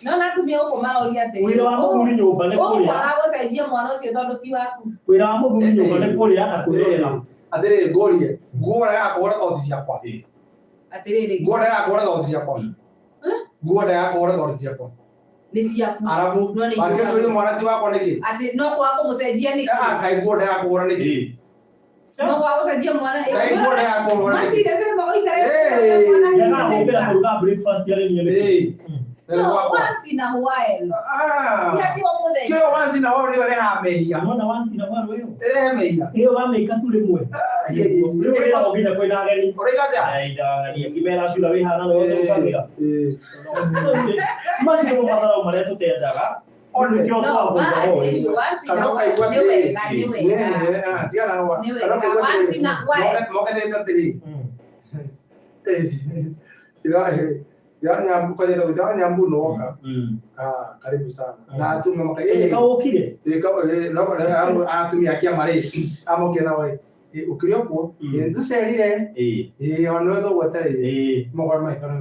No na atumia gũkũ maroria atĩrĩrĩ,
Wĩra wa mũthuri nyũmba nĩ kũrĩa.
Ũkwaga gũcenjia mwana ũcio tondũ ti waku.
Wĩra wa mũthuri nyũmba nĩ kũrĩa na kwĩrorera.
Atĩrĩrĩ ngũrie, nguo ndagaga kũhũra thoti ciakwa.
Atĩrĩrĩ.
Nguo ndagaga kũhũra thoti ciakwa. Nguo ndagaga kũhũra thoti ciakwa.
Nĩ ciaku.
Arabu
No nĩ
wakĩnjũria mwana ti wakwa nĩkĩ?
Atĩ no kwaga kũmũcenjia nĩkĩ?
Ah, kaĩ nguo ndagaga kũhũra nĩkĩ?
No kwaga gũcenjia mwana.
Kaĩ nguo ndagaga kũhũra nĩkĩ?
Macira cira magoikara.
Nĩagaga gũkĩra kũruga breakfast arĩ niĩ nĩkĩ?
No, once in a while.
Ah.
Ti atĩ o mũthenya.
Kĩo once in a while nĩyo ĩrehaga mehia.
Nĩwona once in a while ĩyo?
Ĩrehe mehia.
Ĩyo wamĩka tu rĩmwe. Rĩu wĩragwo nginya kwĩna ageni.
Ũroiga atĩa?
Ai, ndagania. Ngĩmera cura wĩ haha na nĩwe ũrugagĩra. Macio nĩmo matharau marĩa tũtendaga. Nĩkĩo
No,
twabunga
but
ũũ.
anyway, once in a
Kana
while.
ũkaigua
Nĩ
atĩrĩrĩ.
wega, nĩ wega.
Tigana na
Nĩ
kana
wega.
ũkaigua
Once in a while.
mokete atĩrĩ. Itha Nyambu nwoka. Ah, karibu sana. Na atumia maka
Kaũkire.
Atumia a kĩama rĩ amoke na we ũkĩrĩ o kuo nĩtũcerire ona nĩwe tũgwetereire mogora maikara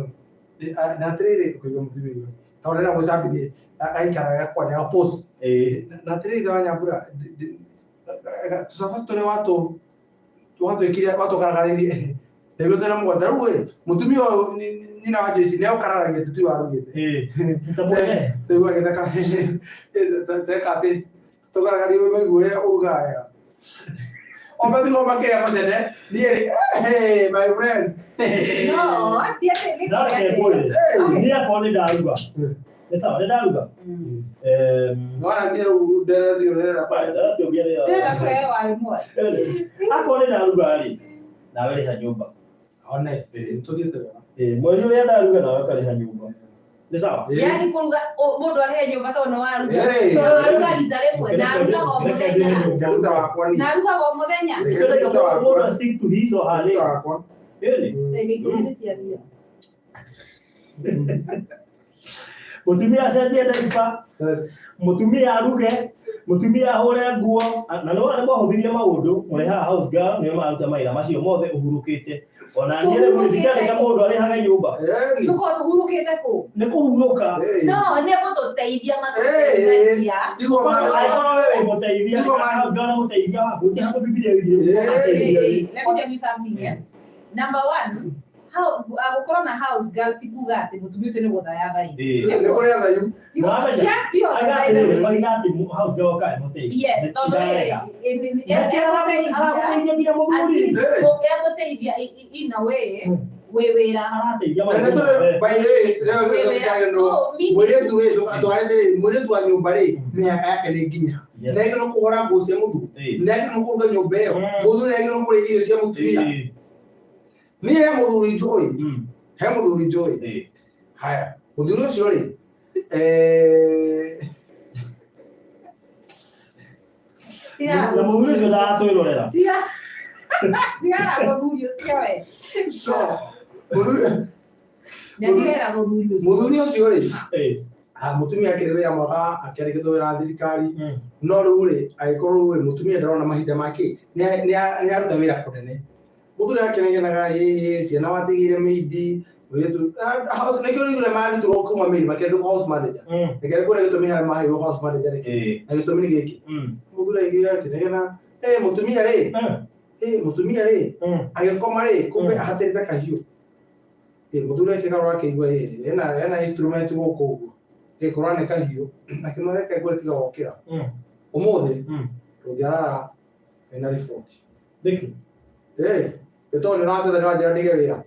na atĩrĩrĩ ũkaigua mũtumia ũyũ tondũ ndĩrenda gwĩcambithia agaikara gakwanja ga post na atĩrĩrĩ ithe wa Nyambura tũcabaci tũrĩa watwĩkire watũkaragarĩirie ndaigua twĩna mũgwanja rĩu ĩ mũtumia ũyũ nyina wa Joyce nĩaũkararagia tũti warugĩte ndaigua agĩtheka teka atĩ tũkaragaririe maigua ũrĩa ũrugaga wega o mathigo makĩrĩa mũcene niĩ rĩ hey, my friend.
No, ti atĩ nĩ
No, reke ngwĩre. Niĩ akorwo nĩ ndaruga. Nĩ sawa, nĩ ndaruga.
Nona niĩ rĩu nderetio ndĩrenda
Ndĩrenda kũrehe warĩ mwari.
Akorwo nĩ ndaruga rĩ, nawe rĩha nyũmba.
One, tũthiĩte wega.
Mweri ũrĩa ndaruga nawe ũkarĩha nyũmba. Nĩ sawa?
Yaani kũruga mũndũ arĩhe nyũmba tondũ nĩ waruga.
Hey.
Tondũ waruga rita rĩmwe na arugaga o mũthenya.
Ruta wakwa niĩ.
Na arugaga o mũthenya.
Ruta wakwa.
Mũndũ stick to his or her
Ruta
lane.
wakwa.
Ĩni.
Ndagĩka 10 nĩ ciathira.
Mũtumia acenjie diaper. Mũtumia aruge, mũtumia ahũre nguo, na nĩwona nĩ mwahũthirie maũndũ, mũrehaga house girl nĩo mararuta mawĩra macio mothe ũhurũkĩte. Ona niĩ rĩu ndingĩandĩka mũndũ arĩhage nyũmba.
Tũkorwo tũhurũkĩte kũ?
Nĩ kũhurũka.
No, nĩ gũtũteithia matũteithagia.
Angĩkorwo we wĩ mũteithia, house girl nĩ mũteithia waku, gũtirĩ handũ Bibilia ĩigire
Hey, let me tell you something, eh? Number one, how gũkorwo na house girl ti kuga atĩ mũtumia ũcio nĩ gũthaya thai.
Nĩ kũrĩa thayu.
Oiga atĩ house girl okae mũteithia.
Yes, tondũ rĩrĩ,
Nake aragũteithia nginya mũthuri.
Egũteithia in a way wĩ wĩra.
Arateithia
Na nĩ tũrĩ- by the way, rĩu
Wĩ wĩra. So, meaning-
mũirĩtu rĩ twarĩte rĩ mũirĩtu wa nyũmba rĩ mĩhaka yake nĩ nginya nĩ agĩrĩirwo kũhũra nguo cia mũthuri, nĩ agĩrĩirwo kũruga nyũmba ĩyo, mũthuri nĩ agĩrĩirwo kũrĩa irio cia mũtumia. Niĩ he mũthuri njũĩ, he mũthuri njũĩ. Haya, mũthuri ũcio rĩ
Na mũthuri ũcio ndaratwĩrorera.
Tigana mũthuri ũcio we.
No, mũthuri
Nĩakĩrera mũthuri ũcio.
Mũthuri ũcio rĩ, mũtumia akĩrĩ wĩra mwega, akĩandĩkĩtwo wĩra wa thirikari, no rĩu rĩ, agĩkorwo rĩu rĩ, mũtumia ndarona mahinda make, nĩ aruta wĩra kũnene. Mũthuri akĩnegenaga, ĩĩ ciana watigĩire maid, mũirĩtu, nĩkĩo rĩu marutirwo kuma maid, makĩandĩkwo house manager. Reke ngwĩre gĩtũmi harĩa maheirwo house manager rĩ, na gĩtũmi nĩ gĩkĩ. Mũthuri aigire akĩnegena, ĩĩ mũtumia rĩ, ĩĩ mũtumia rĩ, agĩkoma rĩ, kumbe ahatĩrĩte kahiũ. Ĩĩ mũthuri akĩgarũra akĩigua ĩĩ ena instrument gũkũ ũguo. Ĩĩ korwo nĩ kahiũ, akĩmwĩra reke ngwĩre tiga wokĩra. Ũmũthĩ ndũngĩarara wĩna riboti.
Nĩkĩ?
Ĩĩ nĩ tondũ nĩ ũrateta nĩ wanjĩra ndige wĩra.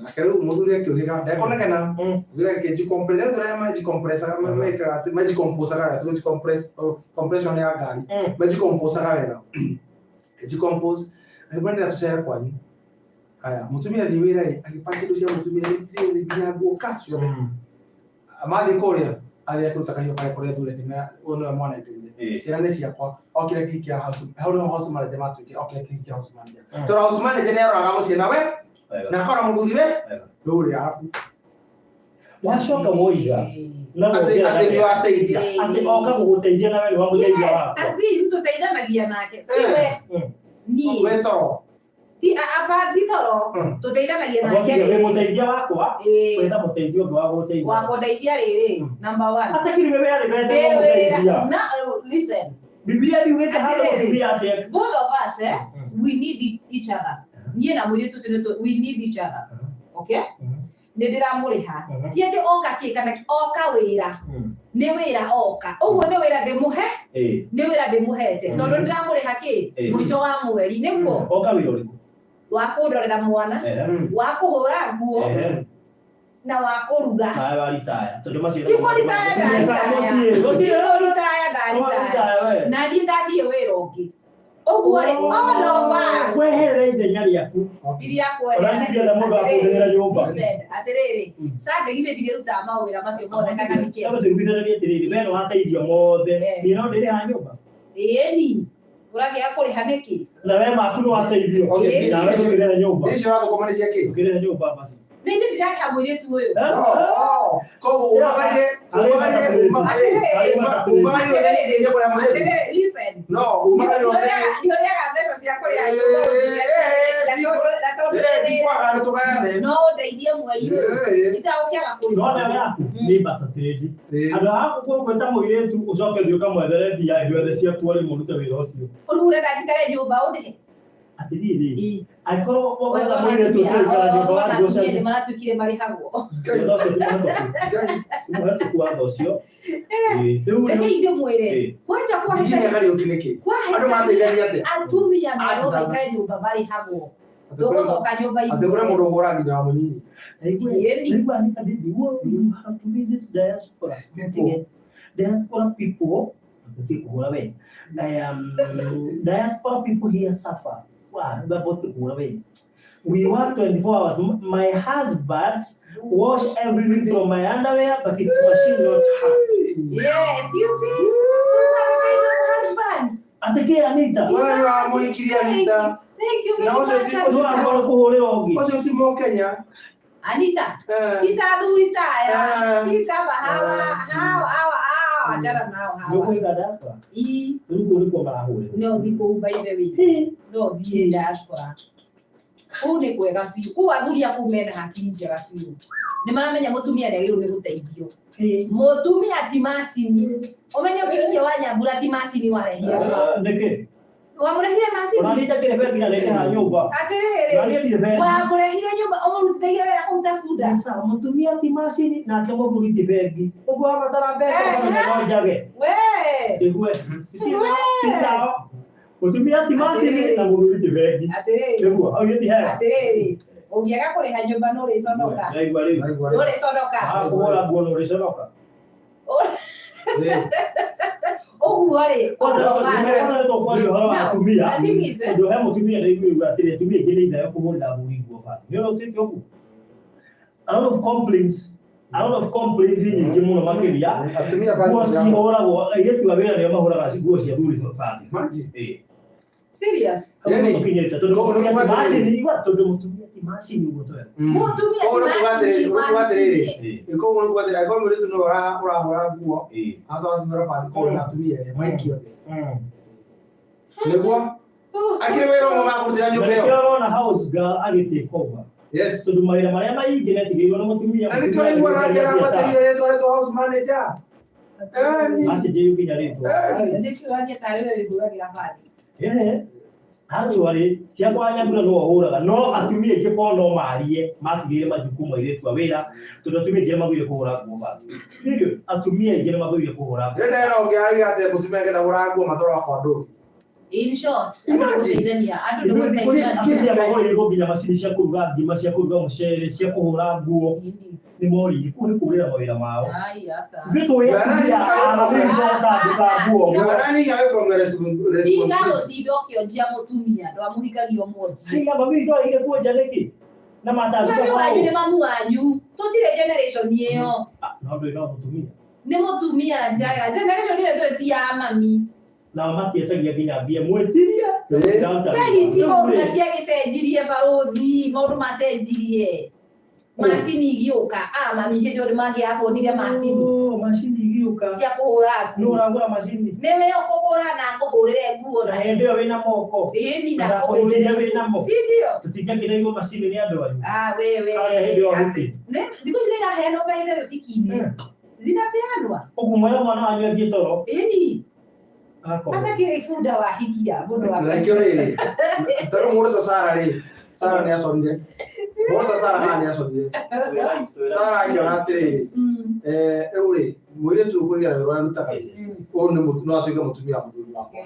Nake rĩu mũthuri akĩũhĩga ndekonekana, mũthuri akĩnji-compress, nĩ tũrĩa manji-compressaga, mekaga atĩ manji-composaga wega, tũgũji-compress, compression ya ngari, manji-composaga wega, akĩnji-compose, akĩmwĩra ndĩra tũcere kwanyu. Haya, mũtumia athiĩ wĩra ĩ, agĩpaki indo cia mũtumia rĩ, nginya nguo ka ciothe. Mathiĩ kũrĩa, athiĩ akĩruta kahiũ karĩa kũrĩa athuri akĩmera, ũyũ nĩwe mwana ekĩrire. Ciana nĩ ciakwa, okire kĩhiki kĩa house, hau nĩho house manager matuĩkire, okire kĩhiki kĩa house manager. Tondũ house manager nĩ aroraga mũciĩ na we, na akora mũthuri we, rĩu rĩ, arabu.
Wacoka woiga na
Atĩ atĩ nĩ wateithia.
Atĩ oka gũgũteithia na we nĩ wamũteithia
Yes,
wakwa.
as in tũteithanagia nake. Ti we, niĩ.
We toro.
Ti apa ti toro. Tũteithanagia nake.
Agotiga wĩ mũteithia wakwa, wetha mũteithio ũngĩ wa gũgũteithia.
Wa kũndeithia rĩrĩ, number one.
Atakiri wewe arĩ wete
Ndĩ wĩra.
mũteithia.
Na listen.
Biblia ndiugĩte handũ
Atĩrĩrĩ.
mũtumia atĩ
Both of us, we need each other. Niĩ na mũirĩtu ũcio we need each other. Okay? Nĩ ndĩramũrĩha. Ti atĩ oka kĩ kana kĩ, oka wĩra. Nĩ wĩra oka. Ũguo nĩ wĩra ndĩmũhe, nĩ wĩra ndĩmũhete. Tondũ nĩ ndĩramũrĩha kĩ? Mũico wa mweri. Nĩguo?
Oka wĩra ũrĩkũ?
Wa kũndorera mwana, wa kũhũra nguo, na wa kũruga.
Nawe waritaya. Tondũ macio
Ti kũritaya ndaritaya.
Mũciĩ.
Ti kũritaya ndaritaya.
We.
Na niĩ ndathiĩ wĩra ũngĩ. Ũguo rĩ, all of us.
Kweherera ithenya rĩaku.
Iria
Ona ningĩenda mũndũ akũndehere nyũmba.
Atĩrĩrĩ, Sunday githĩ ndirĩrutaga mawĩra macio mothe kana weekend.
Tondũ tũiguithanarie atĩrĩrĩ, we nĩ wateithio mothe. Niĩ no ndĩrĩha nyũmba.
Ĩni, ũragĩa kũrĩha nĩkĩ?
Na we maku nĩ wateithio.
Okay.
Nawe ndũkĩrĩha nyũmba.
Icio ũrathũkũma nĩ cia kĩ?
Ndũkĩrĩha nyũmba basi.
Nĩ niĩ ndirarĩha mũirĩtu ũyũ.
Koguo umagarire umagarire kũrĩa mũirĩtu.
Atĩrĩrĩ, listen.
No, umagarire
Nĩ ũrĩaga mbeca cia kũrĩha
tikwaga nĩ tũgayane.
No ũndeithie mweri ũyũ. Itagũkĩaga kũrĩha.
No nayo yaku nĩ mbatatĩrĩri. Andũ a gwĩta mũirĩtu ũcoke ũthiĩ ũkamwethere mbia ithuothe ciaku ũrĩ mũrute wĩra ũcio.
Rĩu ũrenda njikare nyũmba ũndĩhe?
Atĩrĩrĩ, angĩkorwo wetha mũirĩtu ũthiĩ ũikara nyũmba wa
Atumia
nguo
nĩ maratuĩkire marĩhagwo.
Watho ũcio ti mũhetũku. Ti mũhetũku watho ũcio. Rĩu
Reke ndĩmwĩre. Kwanja
Njinya
kwahĩtania
Kariũki nĩkĩ? Andũ mateithania atĩa?
atumia merwo
Ati sasa.
maikare nyũmba marĩhagwo. Tũgũcoka nyũmba
Atĩ kũrĩ mũndũ ũhũraga nginya wa mũnyinyi.
Ĩni.
Naigua Anita Bibi, you have to visit diaspora.
People.
Diaspora people, gũtirĩ kũhũra we. Diaspora people here suffer. Wa, gũtirĩ kũhũra we. We work 24 hours. My husband wash everything from my underwear, but it's machine, not her.
Yes, you see? Those are the kind of husbands.
Atĩ kĩ Anita?
Wewe nĩ wamũhikirie Anita.
Thank you
Na
very
ũcio
much,
ti-
No
Anita.
akorwo kũhũrĩra ũngĩ.
Ũcio ti Mũkenya.
Anita, sita athuri taya, sita hawa, hawa, hawa, hawa, achana nao hawa.
Nĩũkũhika diaspora?
Ii,
Rĩu kũu nĩkuo marahũrĩrwo.
no ũthiĩ kũu by the way. No ũthiĩ diaspora. Kũu nĩ kwega biũ. Kũu athuri a kũu mena hakiri njega biũ. Nĩ maramenya mũtumia nĩ agĩrĩirwo nĩ gũteithio. Mũtumia ti macini. Ũmenye ũkĩhikia wa Nyambura ti macini warehire.
Nĩkĩ?
Wamũrehire macini?
Ona niĩ njakĩre bengi na nĩndĩhaga nyũmba.
Atĩrĩrĩ.
Na niĩ ndirĩ bengi.
Wamũrehire nyũmba ũmũrutithĩire wĩra kũu ta bunda.
Sasa mũtumia ti macini nake mũthuri ti bengi. Ũguo wabatara mbeca ũkamenya no njage.
We.
Nĩgue. Citao. Mũtumia ti macini na mũthuri ti bengi.
Atĩrĩrĩ.
Nĩguo, hau gĩti hega.
Atĩrĩrĩ. Ũngĩaga kũrĩha nyũmba nĩ ũrĩconoka.
Ndaigua rĩu.
Nĩ ũrĩconoka.
Waga kũhũra nguo nĩ ũrĩconoka.
Ũguo rĩ.
Kwanza kwanza nĩ tũkwaria ũhoro wa atumia.
The thing is,
Tondũ he mũtumia ndaiguire atĩrĩ atumia aingĩ nĩ ithayo kũhũrĩra athuri nguo bathi. Nĩ ũrĩa ũtuĩke ũguo. A lot of complaints, a lot of complaints nyingĩ mũno makĩria.
Atumia
Nguo cihũragwo airĩtu a wĩra nĩo mahũraga nguo cia athuri bathi.
Imagine.
Ĩĩ.
Serious.
Hau
Yaani,
nĩho tũkinyĩte tondũ
koguo
mũtumia ti
nĩ kuga atĩrĩrĩ.
macini igua tondũ mũtumia ti macini ũguo twega.
Mũtumia
Koguo nĩ kuga atĩrĩrĩ, nĩ kuga atĩrĩrĩ.
Ĩĩ,
Koguo nĩ kuga atĩrĩrĩ, angĩkorwo mũirĩtu nĩwe ũrahũra nguo,
ĩĩ.
acoka acihũre bathi, koguo na atumia erĩ, maikio thĩ.
Mm.
Nĩguo? Akĩrĩ wĩra ũmwe makũrutĩra
Na
nyũmba ĩyo.
nĩkĩo ũrona house girl agĩ take over.
Yes.
Tondũ mawĩra marĩa maingĩ nĩatigĩirwo nĩ mũtumia.
Na nĩkĩo ũraigua nake arambatĩrio rĩtwa rĩtwa house manager. Ĩni.
Acenjeirio nginya rĩtwa.
Ĩni.
Nĩkĩo ũrathiĩ tarĩ we wĩhũragĩra bathi.
Ehe. Actually, ciakwa nyambura no ahũraga no atumia aingĩ korwo no marie matigĩire majukumu airĩtu a wĩra tondũ atumia aingĩ nĩmathũire kũhũra nguo bathi. Period. Atumia aingĩ nĩmathũire kũhũra nguo.
Rĩrĩa ndĩrona ũngĩ arauga atĩ mũtumia angĩenda kũhũra nguo matwaragwo kwa ndũbi.
In short, andũ nĩ
Imagine.
gũteithania, andũ nĩ
Ithuĩ thikũ ici
gũteithania.
atumia magũrĩirwo nginya macini cia kũruga ngima cia kũruga mũcere cia kũhũra nguo nĩ moririe kũu nĩ kũrĩra mawĩra mao.
Ai, aca.
Ithuĩ tũĩ atumia anamĩtondandũka nguo.
You are running away from your
Tiga
responsibility.
gũtinda ũkĩonjia mũtumia, ndwamũhikagia ũmwonjie.
Haiya mami witũ agire kuonja nĩkĩ? Na matandũka
Mami wanyu nĩ
mao.
mamu wanyu. Tũtirĩ generation ĩyo.
Ah, No ndũrĩ na mũtumia.
Nĩ mũtumia na ndirarega. Generation ĩyo tũrĩ ti ya mami.
Nao matietagia nginya mbia mwĩtirie.
Ĩĩ.
Thaa ici maũndũ matiagĩcenjirie barũthi, maũndũ macenjirie. Macini igĩũka. Ah, mami hĩndĩ ĩyo nĩmangĩabonire macini
Oh, macini igĩũka.
cia kũhũra
Nũ
nguo.
ũragũra macini?
Nĩwe ũkũgũra na ngũhũrĩre nguo
Na
na
hĩndĩ ĩyo wĩna moko.
ĩni na
Ndagakũhingĩria
ngũhũrĩre.
wĩna mo.
Si ndio?
Tũtingĩakĩrĩirwo macini nĩ andũ anyu.
Ah, wewe.
Karĩa hĩndĩ ĩyo rutĩ.
Thikũ ici nĩiraheanwo by the way ũhiki-inĩ. Zinapeanwa.
Ũguo mwera mwana wanyu athiĩ toro.
Ĩni.
Agakorwo.
Hata kĩrĩ bunda wahikia mũndũ wa
Na nĩkĩo rĩrĩ, ta rĩu mũndũ ta Sarah rĩ, Sarah nĩacorire. Mũndũ ta Sarah haha nĩacorire. Sarah akĩona atĩrĩrĩ, rĩu rĩ, mũirĩtu ũyũ kũringana na wĩra ũrĩa arutaga rĩ, ũyũ nĩ no atuĩke mũtumia wa mũthuri wakwa.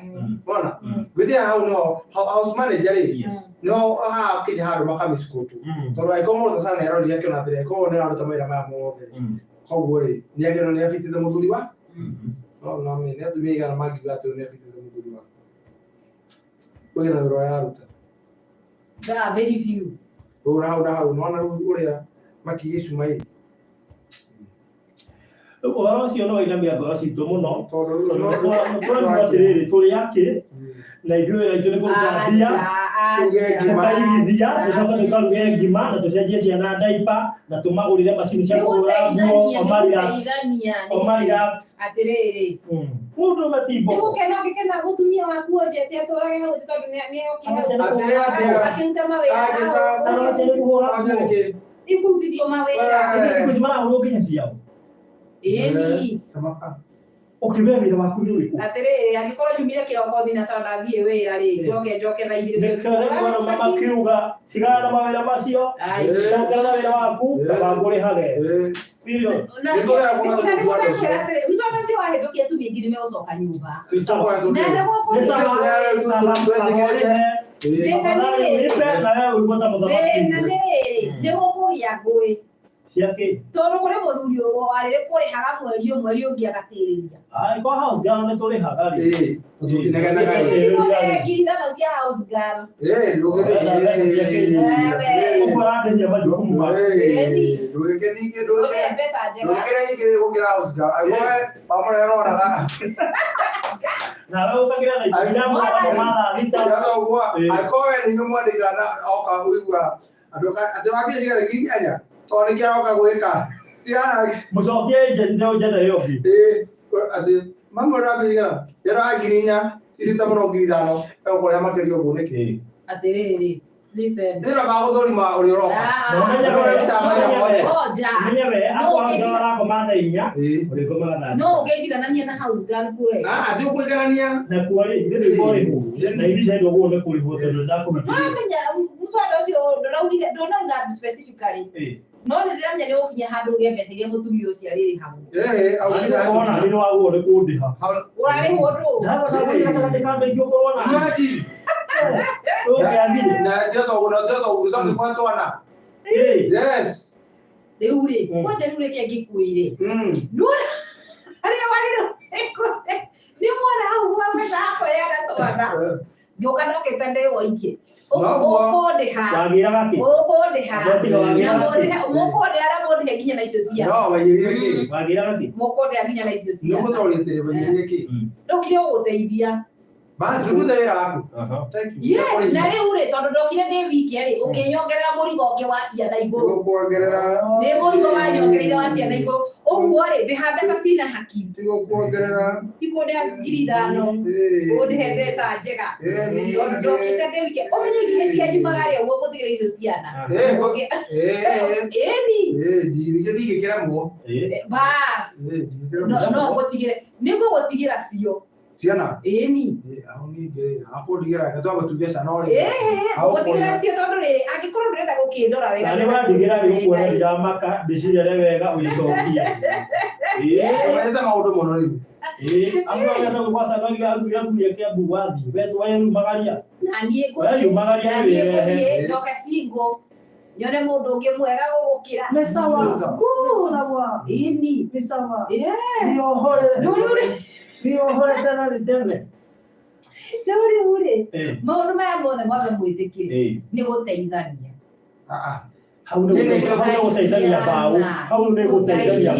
Wona? Ngwĩciria hau nĩho house manager rĩ,
Yes.
nĩho hakinya handũ makamĩcukũtu. Tondũ angĩkorwo mũndũ ta Sarah nĩarorire akĩona atĩrĩrĩ, korwo nĩararuta mawĩra maya mothe rĩ, koguo rĩ, nĩagĩrĩirwo nĩabitĩte mũthuri wa no no nĩ atumia aigana mangiuga atĩ ũyũ nĩabitĩte mũthuri wa kũringana na wĩra ũrĩa araruta.
There are very few.
Rĩu na hau na hau nĩwona rĩu ũrĩa makinya icuma ĩ.
Ũhoro ũcio no wainamia ngoro citũ mũno.
Tondũ rĩu no
Twarigwo atĩrĩrĩ tũrĩ akĩ na ithuĩ wĩra witũ nĩ kũruta mbia
Tuge ngima.
tũkaigithia tũcoke tũkaruge ngima na tũcenjie ciana ndaipa na tũmagũrĩre macini cia kũhũra nguo oma relax oma relax.
Atĩrĩrĩ.
Mũndũ ti
Nĩ
mboko.
gũkena ũngĩkena mũtumia waku onjete atwarage hau nja tondũ nĩokire hau.
Atĩrĩ atĩa?
Akĩruta mawĩra
Aje sasa.
hau.
Aje nĩ kũhũra
Aje
nguo.
nĩkĩ?
Ikũrutithio mawĩra.
Ithuĩ thikũ ici marahũrwo nginya ciao.
Ĩni.
Tamaka.
Ũkĩmenya wĩra waku nĩ ũrĩkũ.
Atĩrĩrĩ, angĩkorwo nyumire kĩroko thinacara ndathiĩ wĩra rĩ, njoke njoke thaa igĩrĩ
Nĩkĩo rĩmwe arũme makiuga tigana na mawĩra macio
Ai.
cokera na wĩra waku ndagakũrĩhage. Period.
Na
Nĩ kũrĩa kuma
na nĩ
tũkua andũ acio.
kũrĩa atĩrĩ, mũcondo ũcio wahĩtũkia atumia aingĩ nĩmegũcoka nyũmba.
Twĩ sawa.
Na nĩguo
Nĩ sawa.
Twetĩkĩrĩte.
Afadhali ulipe na wewe uigwe ta mũthamaki.
Thĩna nĩ rĩrĩ, nĩ gũkũgĩa ngũĩ.
Ciakĩ?
Tondũ kũrĩ mũthuri warĩrĩ kũrĩhaga mweri ũmwe ũrĩa ũngĩ agatĩrĩria.
Ai, kwa house girl nĩ tũrĩhaga rĩ.
Ĩĩ, tũtinegenaga rĩ.
Ĩĩ.
Nĩ ngiri ithano cia house girl.
Ĩĩ,
Ũguo ũrandĩhia majukumu maku.
ndũgĩkĩningĩ
Ũrĩhe mbeca njega.
ndũgĩkĩre nyingĩ gũkĩra house girl. Angĩkorwo we wamũrehe ũronaga
Nawe ũkagĩra thaa ikũmi na ĩmwe ũgakoma thaa thita.
Ndio ũguo
Ĩĩ.
angĩkorwo we nĩ inyuĩ mwandĩkaga oka ũigua andũ atĩ wambia cigana ngiri inyanya tondũ nĩkĩo aroka gwĩka tigana
Mũcokie agency ũnjethere ũngĩ.
ĩĩ atĩ mamwe ũrambia cigana ndĩroya ngiri inya cirita mũno ngiri ithano egũkũrĩha makĩria ũguo nĩkĩ
Atĩrĩrĩ, listen.
ndĩrona magũthũrima ũrĩa ũroka
Ah,
Na ũmenye we, ũmenye we,
Ngoja.
ũmenye we, akorwo house girl arakoma thaa inya,
Ĩĩ.
ũrĩkomaga thaa
No
thita.
ũngĩnjiganania na house girl kwe.
Ah, ti ũkũiganania
Na kuo rĩ, ithuĩ tũikũrĩhwo. Na ithuĩ ciendwo ũguo nĩ kũrĩhwo tondũ ndakũhingĩria.
Wamenya mũcondo ũcio ndũraugire ndũnauga specifically.
Ĩĩ.
No nĩ ndĩramenya nĩ ũgũkinya handũ ũgĩe mbeca iria mũtumia ũcio arĩrĩhagwo.
Ĩĩ, au
Na nĩ ũkona nĩ wagũo nĩ kũndĩha.
Ũrarĩhwo ndũ?
Ndagũcagũria gatagatĩ ka andũ aingĩ ũkorwo na.
Imagine.
Ũngĩathire.
Na tira to na tira to gũcoka kwa twana.
Ĩĩ.
Yes.
Rĩu rĩ, kwanja rĩu reke ngĩkwĩre. Nĩwona arĩa wagĩrĩirwo nĩ mwana hau gwambeca akweana twana. Ngĩũka ndokĩte ndĩ woike.
Noguo.
Ũkũndĩha.
Wagĩraga kĩ?
Mũkũndĩha.
Ndotiga
Na
wagĩraga kĩ?
mũndĩhe mũkũndĩha na mũndĩhe nginya na icio cia.
No, waiyĩrire kĩ?
Wagĩraga kĩ?
Mũkũndĩha nginya na icio
Nĩ
cia.
ũgũtaũrĩtĩre waiyĩrire kĩ?
Ndũkire ũgũteithia.
Basi turute wĩra waku. Thank you.
Yes, na rĩu rĩ tondũ ndokire ndĩ wiki rĩ ũkĩnyongerera mũrigo ũngĩ wa ciana igũrũ.
Tigukuongerera.
Nĩ mũrigo wanyongereire wa ciana igũrũ. Ũguo rĩ ndĩha mbeca cina haki.
Tigukuongerera.
Tikũndĩha 5,000. Ũndĩhe mbeca njega. Tondũ ndokĩte ndĩ wiki. Ũmenye ingĩhĩtia njumaga rĩ ũguo ngũtigĩra icio ciana. Ĩni.
Ndingĩkĩremwo.
Bas. No ngũtigĩre. Nĩ ngũgũtigĩra cio.
Ciana.
Ĩni.
Hau ningĩ hakũndigĩra reke twambe tuge ciana ũrĩa.
Ngũgũtigĩra cio tondũ rĩrĩ angĩkorwo ndũrenda gũkĩndora wega.
Na nĩ wandigĩra rĩ ũkuona ndiramaka ndĩcirere wega ũicokie.
Ũmenyete maũndũ mũno rĩu.
Amwe gwakwa aguria Kiambu wathiĩ weyumagaria.
Na niĩ ngũthiĩ.
Weyumagaria
Na niĩ
wĩrehe.
ngũthiĩ njoke single. Nyone mũndũ ũngĩ mwega gũgũkĩra.
Nĩ sawa.
Good.
Sawa.
Ĩni.
Nĩ sawa.
Yes.
Nĩohore.
Rĩu rĩ.
Nĩohore tena nĩ tene.
Rĩu rĩ. Maũndũ maya mothe mwambe mwĩtĩkĩre nĩ gũteithania.
Hau nĩ gũteithania mbaũ. Hau nĩ gũteithania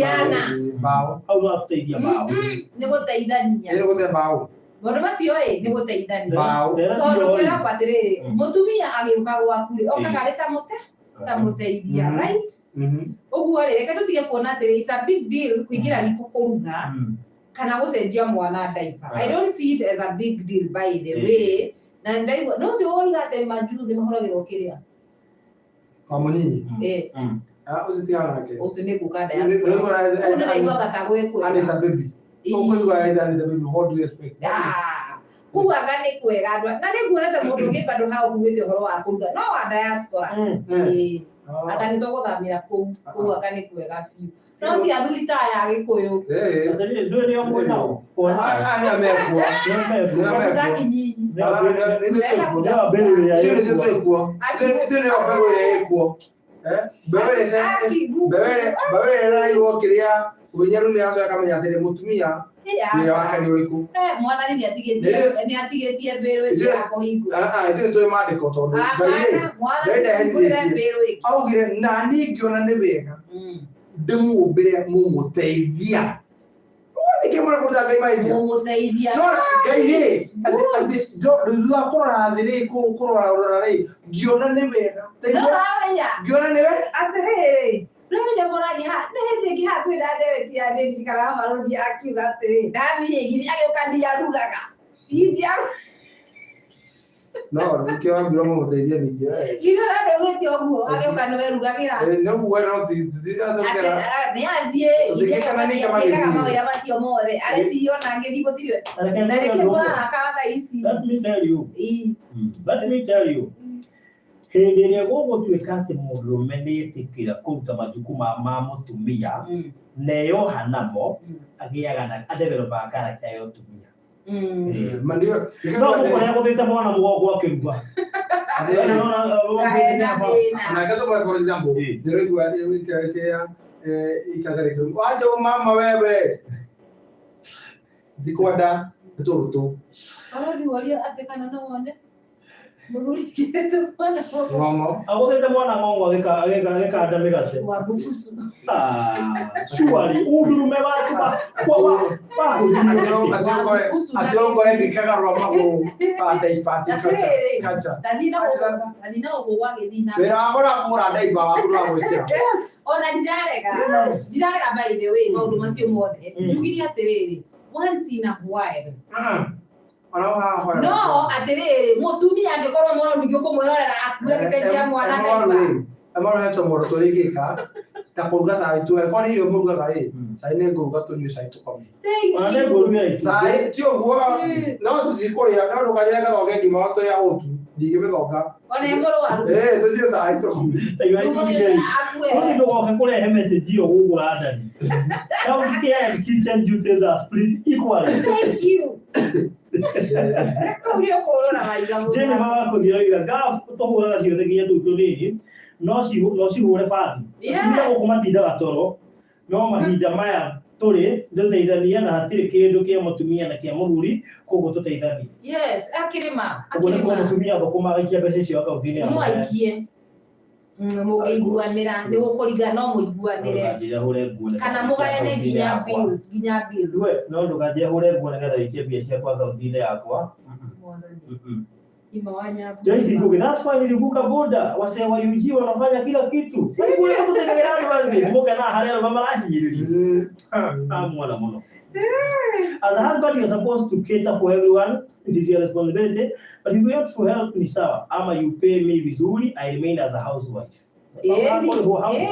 mbaũ.
Hau no gũteithia mbaũ.
Nĩ gũteithania.
Nĩ gũteithia mbaũ.
Maũndũ macio ĩ nĩ gũteithania.
Mbaũ.
Tondũ kwĩragwo atĩrĩrĩ, mũtumia agĩũka gwaku rĩ, okaga arĩ ta mũte ta mũteithia, right? Ũguo rĩ, reke tũtige kuona atĩrĩ, it's a big deal kũingĩra riko kũruga kana gũcenjia mwana diaper. I don't see it as a big deal by the way. Na ndaigua no ũcio woiga atĩ majuru nĩ mahũragĩrwo kĩrĩa.
Wa mũnyinyi. Ũcio tigana nake.
Ũcio nĩ ngũka diaspora. Kũu nĩndaiguaga ta gwĩ kwega.
Anita baby. Ũkũigua Anita baby, what do you expect?
Kũu anga nĩ kwega andũ na nĩ nguonete mũndũ ũngĩ bado hau ugĩte ũhoro wa kũruga no wa diaspora. Anga nĩ tũgũthamĩra kũu kũu anga nĩ kwega biũ. No ti athuri ta aya Agĩkũyũ.
Atĩrĩrĩ ndũĩ nĩo mwĩ nao.
Aya mekuo.
Takinyinyi.
Nĩo mbegũ ĩrĩa ĩkuo.
Ithuĩ nĩo mbegũ ĩrĩa ĩkuo. Mbeũ ĩrĩa ĩrairwo kĩrĩa ũhinyaru nĩ yacoka ĩkamenya atĩrĩ mũtumia wĩra wake nĩ ũrĩkũ.
Mwathani nĩ atigĩtie mbĩrũ ĩngĩ ya kũhingũra.
Ithuĩ nĩ tũĩ maandĩko tondũ Ngai ndeherithĩtie. Augire na niĩ ngĩona nĩ wega ndĩmũmbĩre mũmũteithia. Nĩkĩ mũrenda kũruta Ngai mahĩtia?
Mũmũteithia.
No Ngai rĩ, atĩ thutha wa kũrora thĩ rĩ, kũrora rora rĩ, ngĩona nĩ wega.
No ũramenya.
Ngĩona nĩ wega.
Atĩrĩrĩ, nĩũramenya mũraria haha, nĩ hĩndĩ ĩngĩ haha twĩna ndereti ya ndirikanaga barũthi akiuga atĩrĩ, ndathiĩ nginya agĩũka ndiarugaga. Ndiarugaga.
No, nĩkĩo wambirwo mũmũteithie ningĩ.
Githĩ we ndũgĩte ũguo, agĩũka nĩwe rugagĩra.
Nĩ ũguo no
Nĩ athiĩ, ekaga mawĩra macio mothe, areciria ona ngĩthiĩ gũtirĩ. Na nĩkĩo mũrarakara thaa ici.
Let me tell you. Let me tell you. Hĩndĩ ĩrĩa gũgũtuĩka atĩ mũndũrũme nĩ etĩkĩra kũruta majukumu ma mũtumia na eyoha namo, agĩaga na adevelopaga character ya ũtumia. No mũkore agũthĩte mwana mũgongo akĩruga.
Nake tũmwe for example, ndĩraigua kĩrĩa ikagarĩkĩrwo. Wacha mama wewe. Ndikwenda nĩ tũrutũ.
Barũthi worio atĩ kana no wone mũthuri kĩrĩte mwana
Ng'ong'o.
Agũthĩte mwana ng'ong'o agĩkanda mĩgate.
Wa mbukucu.
Surely ũndurume waku
Atĩ ũkore ngĩkagarũra magũrũ kacha.
Tathiĩ na gũkũ gwa gĩthiĩ na
Wĩra wakwa wa kũgũra ndaiba waku no gwĩkĩra.
Ona ndirarega. Ndirarega by the way maũndũ macio mothe. Njugire atĩrĩrĩ, once in a while. No atĩrĩrĩ, mũtumia angĩkorwo mũrori ningĩ ũkũmwĩrorera akue agĩcenjia mwana ndaiba.
Emaru he tũmaũndũ tũrĩa ingĩka ta kũruga cai tu angĩkorwo nĩ irio mũrugaga rĩ, cai nĩ ngũruga tũnyue cai tũkome. Cai ti ũguo no tũtikũrĩa no ndũkanjĩre ngathonge ngima tũrĩa ũtu ndingĩmĩthonga.
Ona ĩ mũrwaru.
Tũnyue cai tũkome.
Ũthiĩ ndũgoke kũrehe message ĩyo gũkũ London. Child care and kitchen duties are split equally.
Thank you. Kũu nĩ ũkũrora maitho mũno.
Jane magakũthiĩ oiga ngabu tũhũraga ciothe nginya tũu tũnini no cihũre bathi. Atumia gũkũ matindaga toro no mahinda maya tũrĩ tũteithania na hatirĩ kĩndũ kĩa mũtumia na kĩa mũthuri koguo tũteithanie.
Yes, akĩrĩma.
Ũguo nĩ kuo mũtumia thũkũma agaikia mbeca icio akaunti-inĩ ya
No
mũhee.
aikie. Mũngĩiguanĩra nĩ gũkũringana no mũiguanĩre
Ndũkanjĩre hũre nguo nĩgetha
kana
wĩikie
mũgayane
akaunti-inĩ
nginya
yakwa.
bills nginya bills.
We, no ndũkanjĩre hũre nguo nĩgetha wĩikie mbia ciakwa akaunti-inĩ yakwa.
Mwathani.
Mm-mm.
Ima wa nyabu.
Joyce Ngugi, that's why nilivuka boda. Wasee wa UG wanafanya kila kitu. Sasa wewe kutegemea advantage. Muke na harĩa arũme marahinyĩrĩrio. Ah, mwana mũno. As a husband you're supposed to cater for everyone. It is your responsibility. But if you want to help ni sawa. Ama you pay me vizuri, I remain as a housewife.
Ĩni,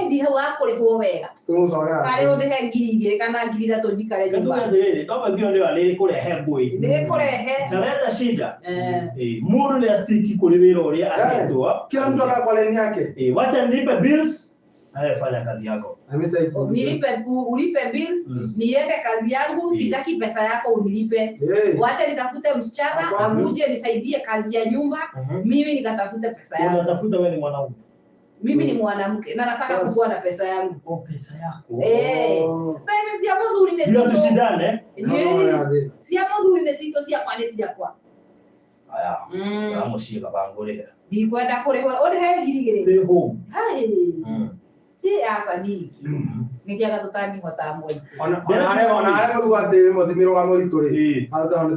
ĩni hau hakũrĩhwo wega.
Tũgũcogera.
Karĩ ũndĩhe 2,000 kana 3,000 njikare
Nduge
nyũmba.
atĩrĩrĩ, no ngio nĩ nĩ kũrehe ngũĩ.
Nĩ ĩkũrehe.
Taleta shida.
Eh,
Eh, mũndũ nĩ astiki kũrĩ wĩra ũrĩa ahetwo.
Kila mtu anakaa kwa lane yake.
Eh, wacha nilipe bills, na wewe fanya kazi yako.
Na mimi sitaki kuuliza.
Nilipe ulipe bills, niende kazi yangu, sitaki pesa yako unilipe.
Eh.
Wacha nitafute msichana
Hapana.
akuje nisaidie kazi ya nyumba, mimi nikatafute pesa yangu.
Unatafuta wewe ni mwanaume.
Mimi ni mwanamke na nataka
Yes.
kukuwa na pesa yangu.
Oh, pesa yako.
Eh.
Oh.
Pesa cia mũthuri nĩ
Ndio
citũ.
tushindane.
No, ya thĩ.
Cia mũthuri nĩ citũ ciakwa nĩ ciakwa.
Aya, ya mũciĩ kabangũrĩhe.
Ndikwenda kũrĩhwo ũndĩhe 2,000.
Stay home.
Hai. Ti aca ningĩ. Nĩkĩaga tũtangĩhota mwai.
Ona harĩa mũigua atĩ mũthi mĩrũgamo itũ rĩ.
Eh.
Hau taho nĩ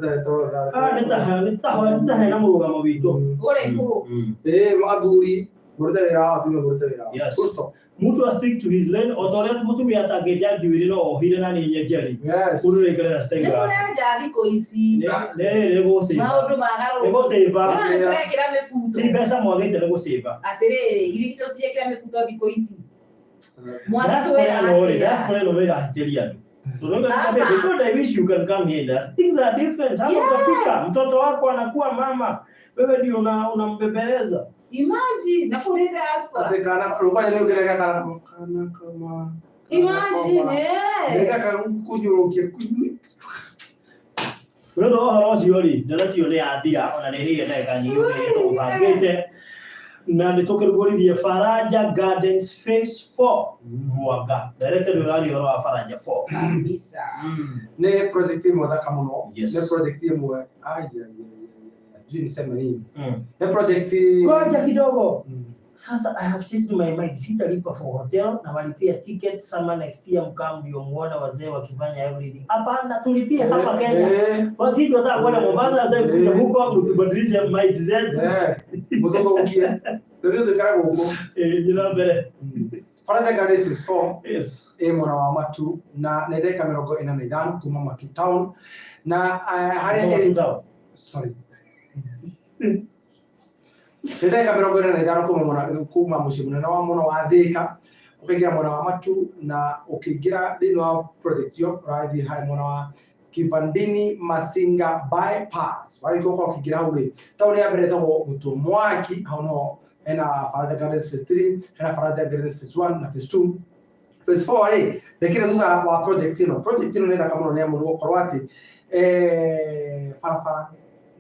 Ah, nĩ taha nĩ taha nĩ taha na mũrũgamo witũ.
Ũrĩkũ?
Ĩĩ athuri mũrute wĩra wao atumia mũrute wĩra wao.
Yes.
Full stop.
Mtu a stick to his lane o ta ũrĩa mũtumia atangĩnja njuĩrĩ no ohire na nĩ nyenjeri.
Yes.
Ũndũ nĩ ikare na
Nĩ
style yake.
tũrenja thikũ ici.
Nĩ nĩ gũcĩba.
Maũndũ
Nĩ
magarũrũku.
gũcĩba.
Nĩwona nĩ tũrekĩra mĩbuto.
Ti mbeca mwagĩte nĩ gũcĩba.
Atĩrĩrĩ, githĩ tũtirekĩra mĩbuto thikũ ici.
Diaspora
Mwagĩtwĩra
ĩno rĩ,
atĩa?
diaspora ĩno nĩ ĩrahĩtĩria andũ. Tondũ
Sasa.
because I wish you can come here. Things are different. Hapa
Yes.
utafika. Mtoto wako anakuwa mama. Wewe ndio unambembeleza.
Imagine, na kũrĩ diaspora.
Atĩ kana rũkwanja nĩ ũkĩrega kana kana kama.
Imagine, eh.
Nĩka kunyũrũkia kunyũ.
Nĩ ũndũ wa ũhoro ũcio rĩ, ndereti ĩyo nĩ yathira ona nĩ ĩrĩire ndagĩka nyingĩ ũrĩa tũgũbangĩte na nĩ tũkĩrugũririe Faraja Gardens Phase 4 Mwanga. Ndereti nĩ ũraria ũhoro wa Faraja 4.
Kabisa.
Nĩ project ĩmwe thaka mũno.
Yes.
Nĩ project ĩmwe. Ai ai ai. Sijui niseme nini. Nĩ project
Ngoja kidogo.
Mm.
Sasa I have changed my mind. Sitalipa for hotel na walipia ticket summer next year mkaa ndio muone wazee wakifanya everything. Hapana, tulipie hapa Kenya.
Eh.
Basi tunataka kwenda Mombasa, tunataka kuja huko mtubadilishe mind zetu.
Eh. Mũtũthũkie. Tũthiĩ tũikare gũkũ.
Eh, jina mbere.
Faraja Gardens is 4
Yes.
ĩ mwena wa Matu na nĩ ndagĩka 45 kuma Matu town na harĩa
Kama
ĩrĩ
tutao.
sorry nĩ ndagĩka 45 kuma kuma mũciĩ mũnene wa mũno wa Thĩka ũkaingĩra mwena wa Matu na ũkĩingĩra thĩinĩ wa project ĩyo ũrathiĩ harĩ mwena wa Kivandini Masinga bypass warĩkia gũkorwo ũkĩingĩra hau rĩ taũni ya mbere ĩtagwo Mũtũ Mwaki hau no hena Faraja Gardens Phase 3 hena Faraja Gardens Phase 1 na Phase 2 Phase 4 rĩ ndĩkĩrĩ thutha wa project ĩno project ĩno nĩ thaka mũno nĩ amu nĩ gũkorwo atĩ barabara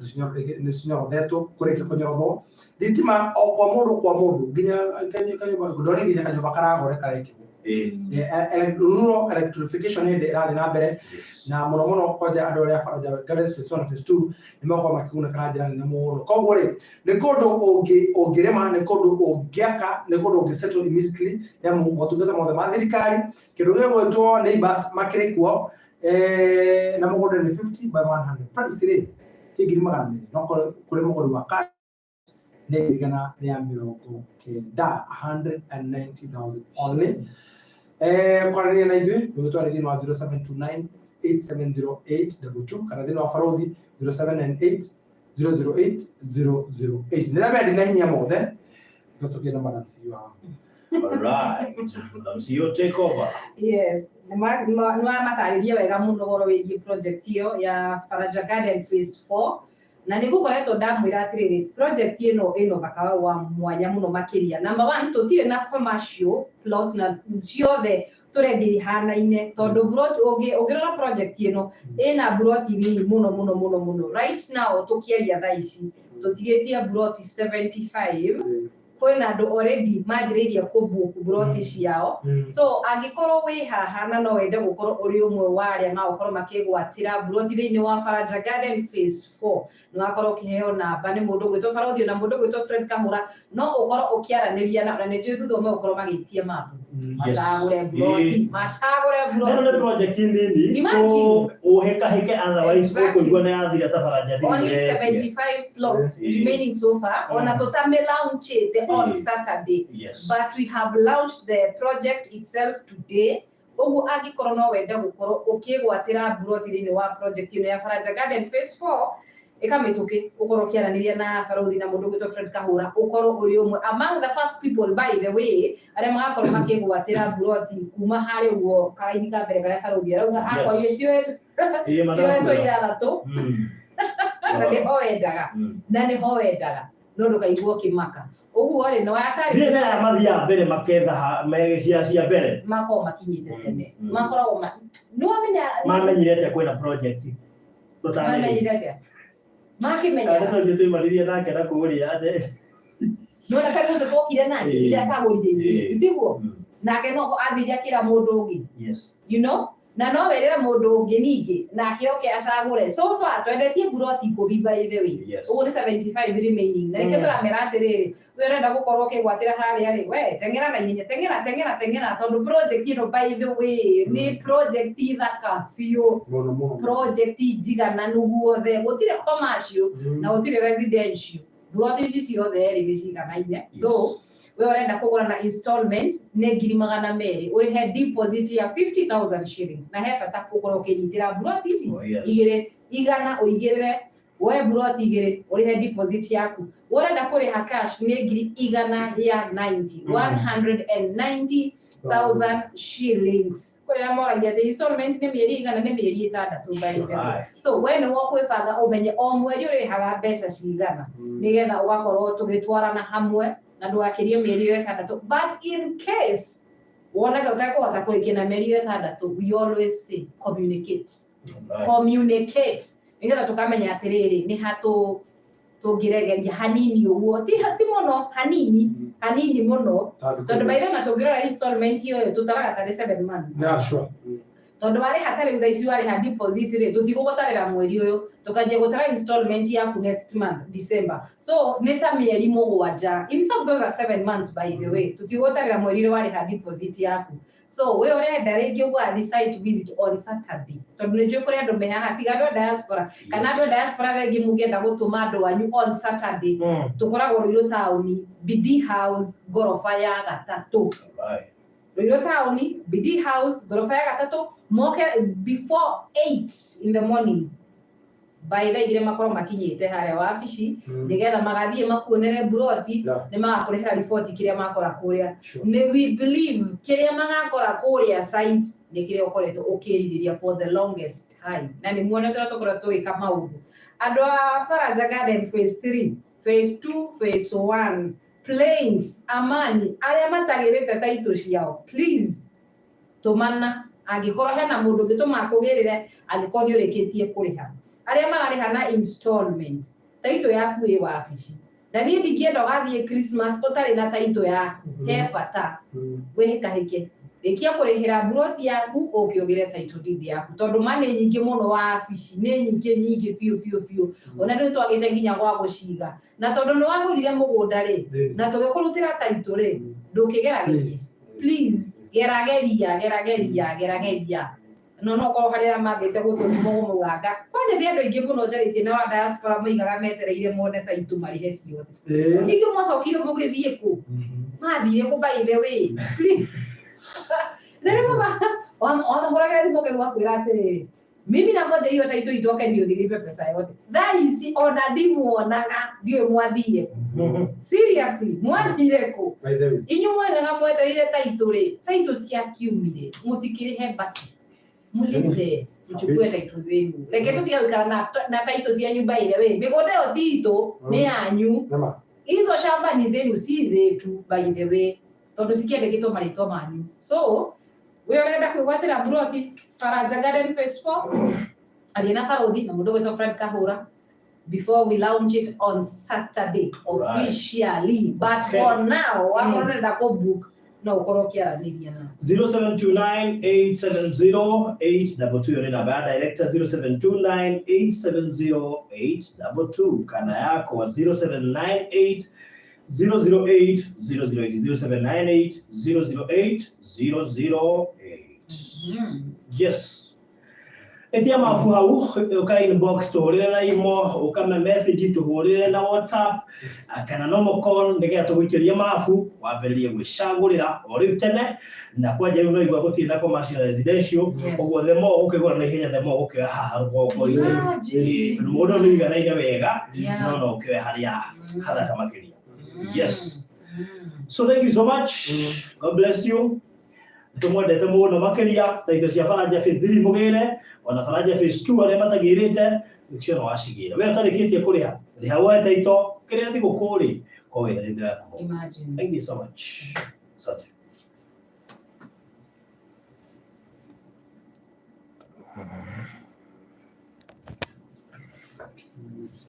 nĩ cinyorothetwo kũrĩkia kũnyorothwo thitima o kwa mũndũ kwa mũndũ nginya kanyũmba ndoni nginya kanyũmba karagore karekĩrwo
Eh.
Rural electrification hĩndĩ ĩrathiĩ na mbere
Yes.
na mũno mũno kwanja andũ arĩa Faraja Gardens Phase 1 na Phase 2 nĩ megũkorwo makĩgunĩka na njĩra nene mũno koguo rĩ nĩ kũndũ ũngĩrĩma nĩ kũndũ ũngĩaka nĩ kũndũ ũngĩ settle immediately nĩ amu motungata mothe ma thirikari kĩndũ gĩgwĩtwo neighbors makĩrĩ kuo na mũgũnda nĩ 50 by 100 price rĩ ti 200,000 no kũrĩ mũgũri wa cash nĩ 190,000 190,000 only kwaranĩria na ithuĩ ndũgĩtware thĩinĩ wa 0729 870822 kana thĩinĩ wa barothi 0798 008 008 nĩ ndamenya ndina hinya mothe no tũgĩe na madam CEO haha.
All right. Madam CEO take over.
Yes, nĩ wamatarĩria wega mũno ũhoro wĩgiĩ project ĩyo ya Faraja Garden Phase 4 na nĩ ngũkoretwo ndamwĩra atĩrĩrĩ project ĩno ĩno thaka wa mwanya mũno makĩria. Number one, tũtirĩ na commercial plots na ciothe tũrendia ihanaine tondũ plot ũngĩrora project ĩno ĩna plot nini mũno mũno mũno mũno. Right now tũkĩaria thaa ici tũtigĩtie plot 75 Kwĩna andũ already manjĩrĩirie kũbook buroti ciao. So angĩkorwo wĩ haha na no wende gũkorwo ũrĩ ũmwe wa arĩa magũkorwo makĩgwatĩra buroti thĩinĩ wa Faraja Garden Phase 4, nĩ wakorwo ũkĩheo namba nĩ mũndũ ũgwĩtwo Barothi na mũndũ ũgwĩtwo Fred Kahũra, no ũkorwo ũkĩaranĩria na nĩ njũĩ thutha ũmwe ũkorwo magĩtia mapu macagũre buroti, macagũre
Ĩno nĩ
buroti.
project nini, so
Imagine.
ũhĩkahĩke, otherwise ũkũigua nĩ yathira ta Faraja.
Only 75 plots remaining so far. Ona tũtame launchĩte on Saturday, but we have launched the project itself today. Ũguo angĩkorwo no wende gũkorwo ũkĩgwatĩra buroti thĩinĩ wa project ĩno ya Faraja Garden Phase 4, ĩka mĩtũkĩ ũkorwo ũkĩaranĩria na Barothi na mũndũ ũgwĩtwo Fred Kahũra, ũkorwo ũrĩ ũmwe among the first people, by the way, arĩa magakorwo makĩgwatĩra buroti kuma harĩ ũguo karaini ka mbere karĩa Barothi arauga akorire cioetwo ithathatũ, na nĩho wendaga, na nĩho wendaga, no ndũkaigua ũkĩmaka ũguo rĩ, no atarĩ
Ndirĩ na aya mathiaga mbere maketha cia cia mbere.
Makoragwo makinyĩte tene.
Mm.
Makoragwo nĩwamenya.
Mamenyire atĩa kwĩna project tũtamenyire?
Mamenyire atĩa? Makĩmenya.
Ndeto ũcio tũimanirie nake na kũrĩa atĩ
Nona kaĩ ũcio twokire nake iria acagũrire igĩrĩ, tiguo? Nake no athire akĩra mũndũ ũngĩ. Na no werĩre mũndũ ũngĩ ningĩ nake oke acagũre. So far twendetie buroti 10, by the way. Ũguo nĩ 75 remaining, na nĩkĩo tũramera atĩrĩrĩ, we ũrenda gũkorwo ũkĩgwatĩra harĩa rĩ, we teng'era na ihenya, teng'era, teng'era, teng'era, tondũ project ĩno, by the way, nĩ project thaka biũ.
Mũno mũno.
Project njigananu guothe, gũtirĩ commercial na gũtirĩ residential. Buroti ici ciothe rĩ, nĩ ciganaine. So we ũrenda kũgũra na installment, nĩ 200,000, ũrĩhe deposit ya 50,000 shillings, na he bata gũkorwo ũkĩnyitĩra buroti ici igĩrĩ, igana ũigĩrĩre, woe buroti igĩrĩ, ũrĩhe deposit yaku. Ũrenda kũrĩha cash, nĩ ngiri igana rĩa 90, 190,000 shillings. Kũrĩa moragia atĩ installment nĩ mĩeri igana, nĩ mĩeri 6, by the way. So we nĩ wokwĩbanga ũmenye o mweri ũrĩhaga mbeca cigana, nĩgetha ũgakorwo tũgĩtwarana hamwe na ndũgakĩrie mĩeri ĩyo 6. But in case wona ta ũtekũhota kũrĩkia na mĩeri ĩyo 6, we always say communicate. Communicate nĩgetha tũkamenya atĩrĩrĩ, nĩ ha tũngĩregeria hanini ũguo, ti mũno, hanini hanini mũno, tondũ by the way tũngĩrora installment ĩyo tũtaraga tarĩ 7 months.
Yeah, sure.
Tondũ warĩha ta rĩu thaa ici, warĩha deposit rĩ, tũtigũgũtarĩra mweri ũyũ, tũkanjia gũtara installment yaku next month, December. So nĩ ta mĩeri 7. In fact, those are 7 months, by the way. Tũtigũgũtarĩra mweri ũrĩa warĩha deposit yaku. So we ũrenda rĩngĩ ũgathiĩ site visit on Saturday, tondũ nĩ njũĩ kũrĩ andũ me haha, tiga andũ a diaspora kana andũ a diaspora rĩngĩ mũngĩenda gũtũma andũ anyu on Saturday, tũkoragwo Ruiru taũni, BD House, ngoroba ya gatatũ. Ruiru taũni, BD House, ngoroba ya gatatũ. Moke before 8 in the morning, by thaa 2 makorwo makinyĩte harĩa wabici, nĩgetha magathiĩ makuonere buroti. Nĩ magakũrehera riboti kĩrĩa makora kũrĩa. Nĩ we believe kĩrĩa magakora kũrĩa site nĩ kĩrĩa ũkoretwo ũkĩrirĩria for the longest time, na nĩ muonete ũrĩa tũkoretwo tũgĩka maũndũ. Andũ a Faraja Garden Phase 3, Phase 2, Phase 1, Plains, Amani, arĩa matagĩrĩte taitũ ciao, please tũmana angĩkorwo hena mũndũ ũngĩtũma akũgĩrĩre, angĩkorwo nĩ ũrĩkĩtie kũrĩha. Arĩa mararĩha na installment, taitũ yaku ĩ wabici, na niĩ ndingĩenda ũgathiĩ Christmas ũtarĩ na taitũ yaku. He bata wĩhĩkahĩke, rĩkia kũrĩhĩra buroti yaku, ũke ũgĩre title deed yaku, tondũ ma nĩ nyingĩ mũno wabici, nĩ nyingĩ nyingĩ biũ biũ biũ. Ona rĩu twagĩte nginya gwa gũciga, na tondũ nĩ wagũrire mũgũnda rĩ, na tũgĩkũrutĩra title rĩ, ndũkĩgera gĩkĩ. Please gerageria, gerageria, gerageria. No korwo harĩa mambĩte gũtũthima mũganga kwanja nĩ andũ aingĩ mũno njarĩtie na wa diaspora moigaga metereire mone taitũ marĩhe ciothe. Ningĩ mwacokire mũgĩthiĩ kũ? Mathire kũ, by the way? Please. Na rĩu wamahũragĩra thimũ ũkaigua kwĩra atĩrĩrĩ, "Mimi nangoja hiyo taitũ itoke ndio nilipe pesa yote." Thaa ici ona ndimuonaga, ndiũĩ mwathire kũ. Seriously, mwathire kũ?
By the way.
Inyuĩ mwegaga mwetereire taitũ rĩ, taitũ ciakiumire, mũtikĩrĩhe basi, mlipe, mchukue taitũ zenu. Reke tũtige gũikara na taitũ cianyu. By the way, mĩgũnda ĩyo ti itũ, nĩ yanyu.
Nema.
Hizo shamba ni zenu, si zetu, by the way, tondũ cikĩandĩkĩtwo marĩtwa manyu. So we ũrenda kwĩgwatĩra buroti Faraja Garden Phase 4, aria na Barothi na mũndũ ũgwĩtwo Fred Kahũra. Before we launch it on Saturday officially. But for now, wakorwo nenda kũ book no ũkorwo ũkĩaranĩria na
0729870822 ĩyo nĩ namba ya director, 0729870822, kana yakwa 0798 008 008, 0798 008 008. Yes, etia mabu hau, uka inbox tuhurire na imo, ukame message tuhurire na WhatsApp kana normal call, nigetha tũgũikĩrie mabu wambĩrĩrie gwĩcagũrĩra o rĩu tene. Na kwanja rĩu no igua gũtirĩ na commercial, residential. Ũguo the more ũkĩgũra na ihenya, the more ũkĩoya haha rũgongo-inĩ.
Imagine.
Tondũ mũgũnda ũyũ nĩ ũiganaine wega, no ũkĩoya harĩa hathaka makĩria. Yes. So thank you so much. God bless you. Tumwendete mũno makĩria. Na indo cia Baranja phase 3 mũgĩre, ona Baranja phase 2 arĩa matagĩrĩte, make sure no wacigĩra. We ũtarĩkĩtie kũrĩha, rĩha woe taito kĩrĩa thigũkũ rĩ ko wĩna taito yaku.
Imagine.
Thank you so much. Asante.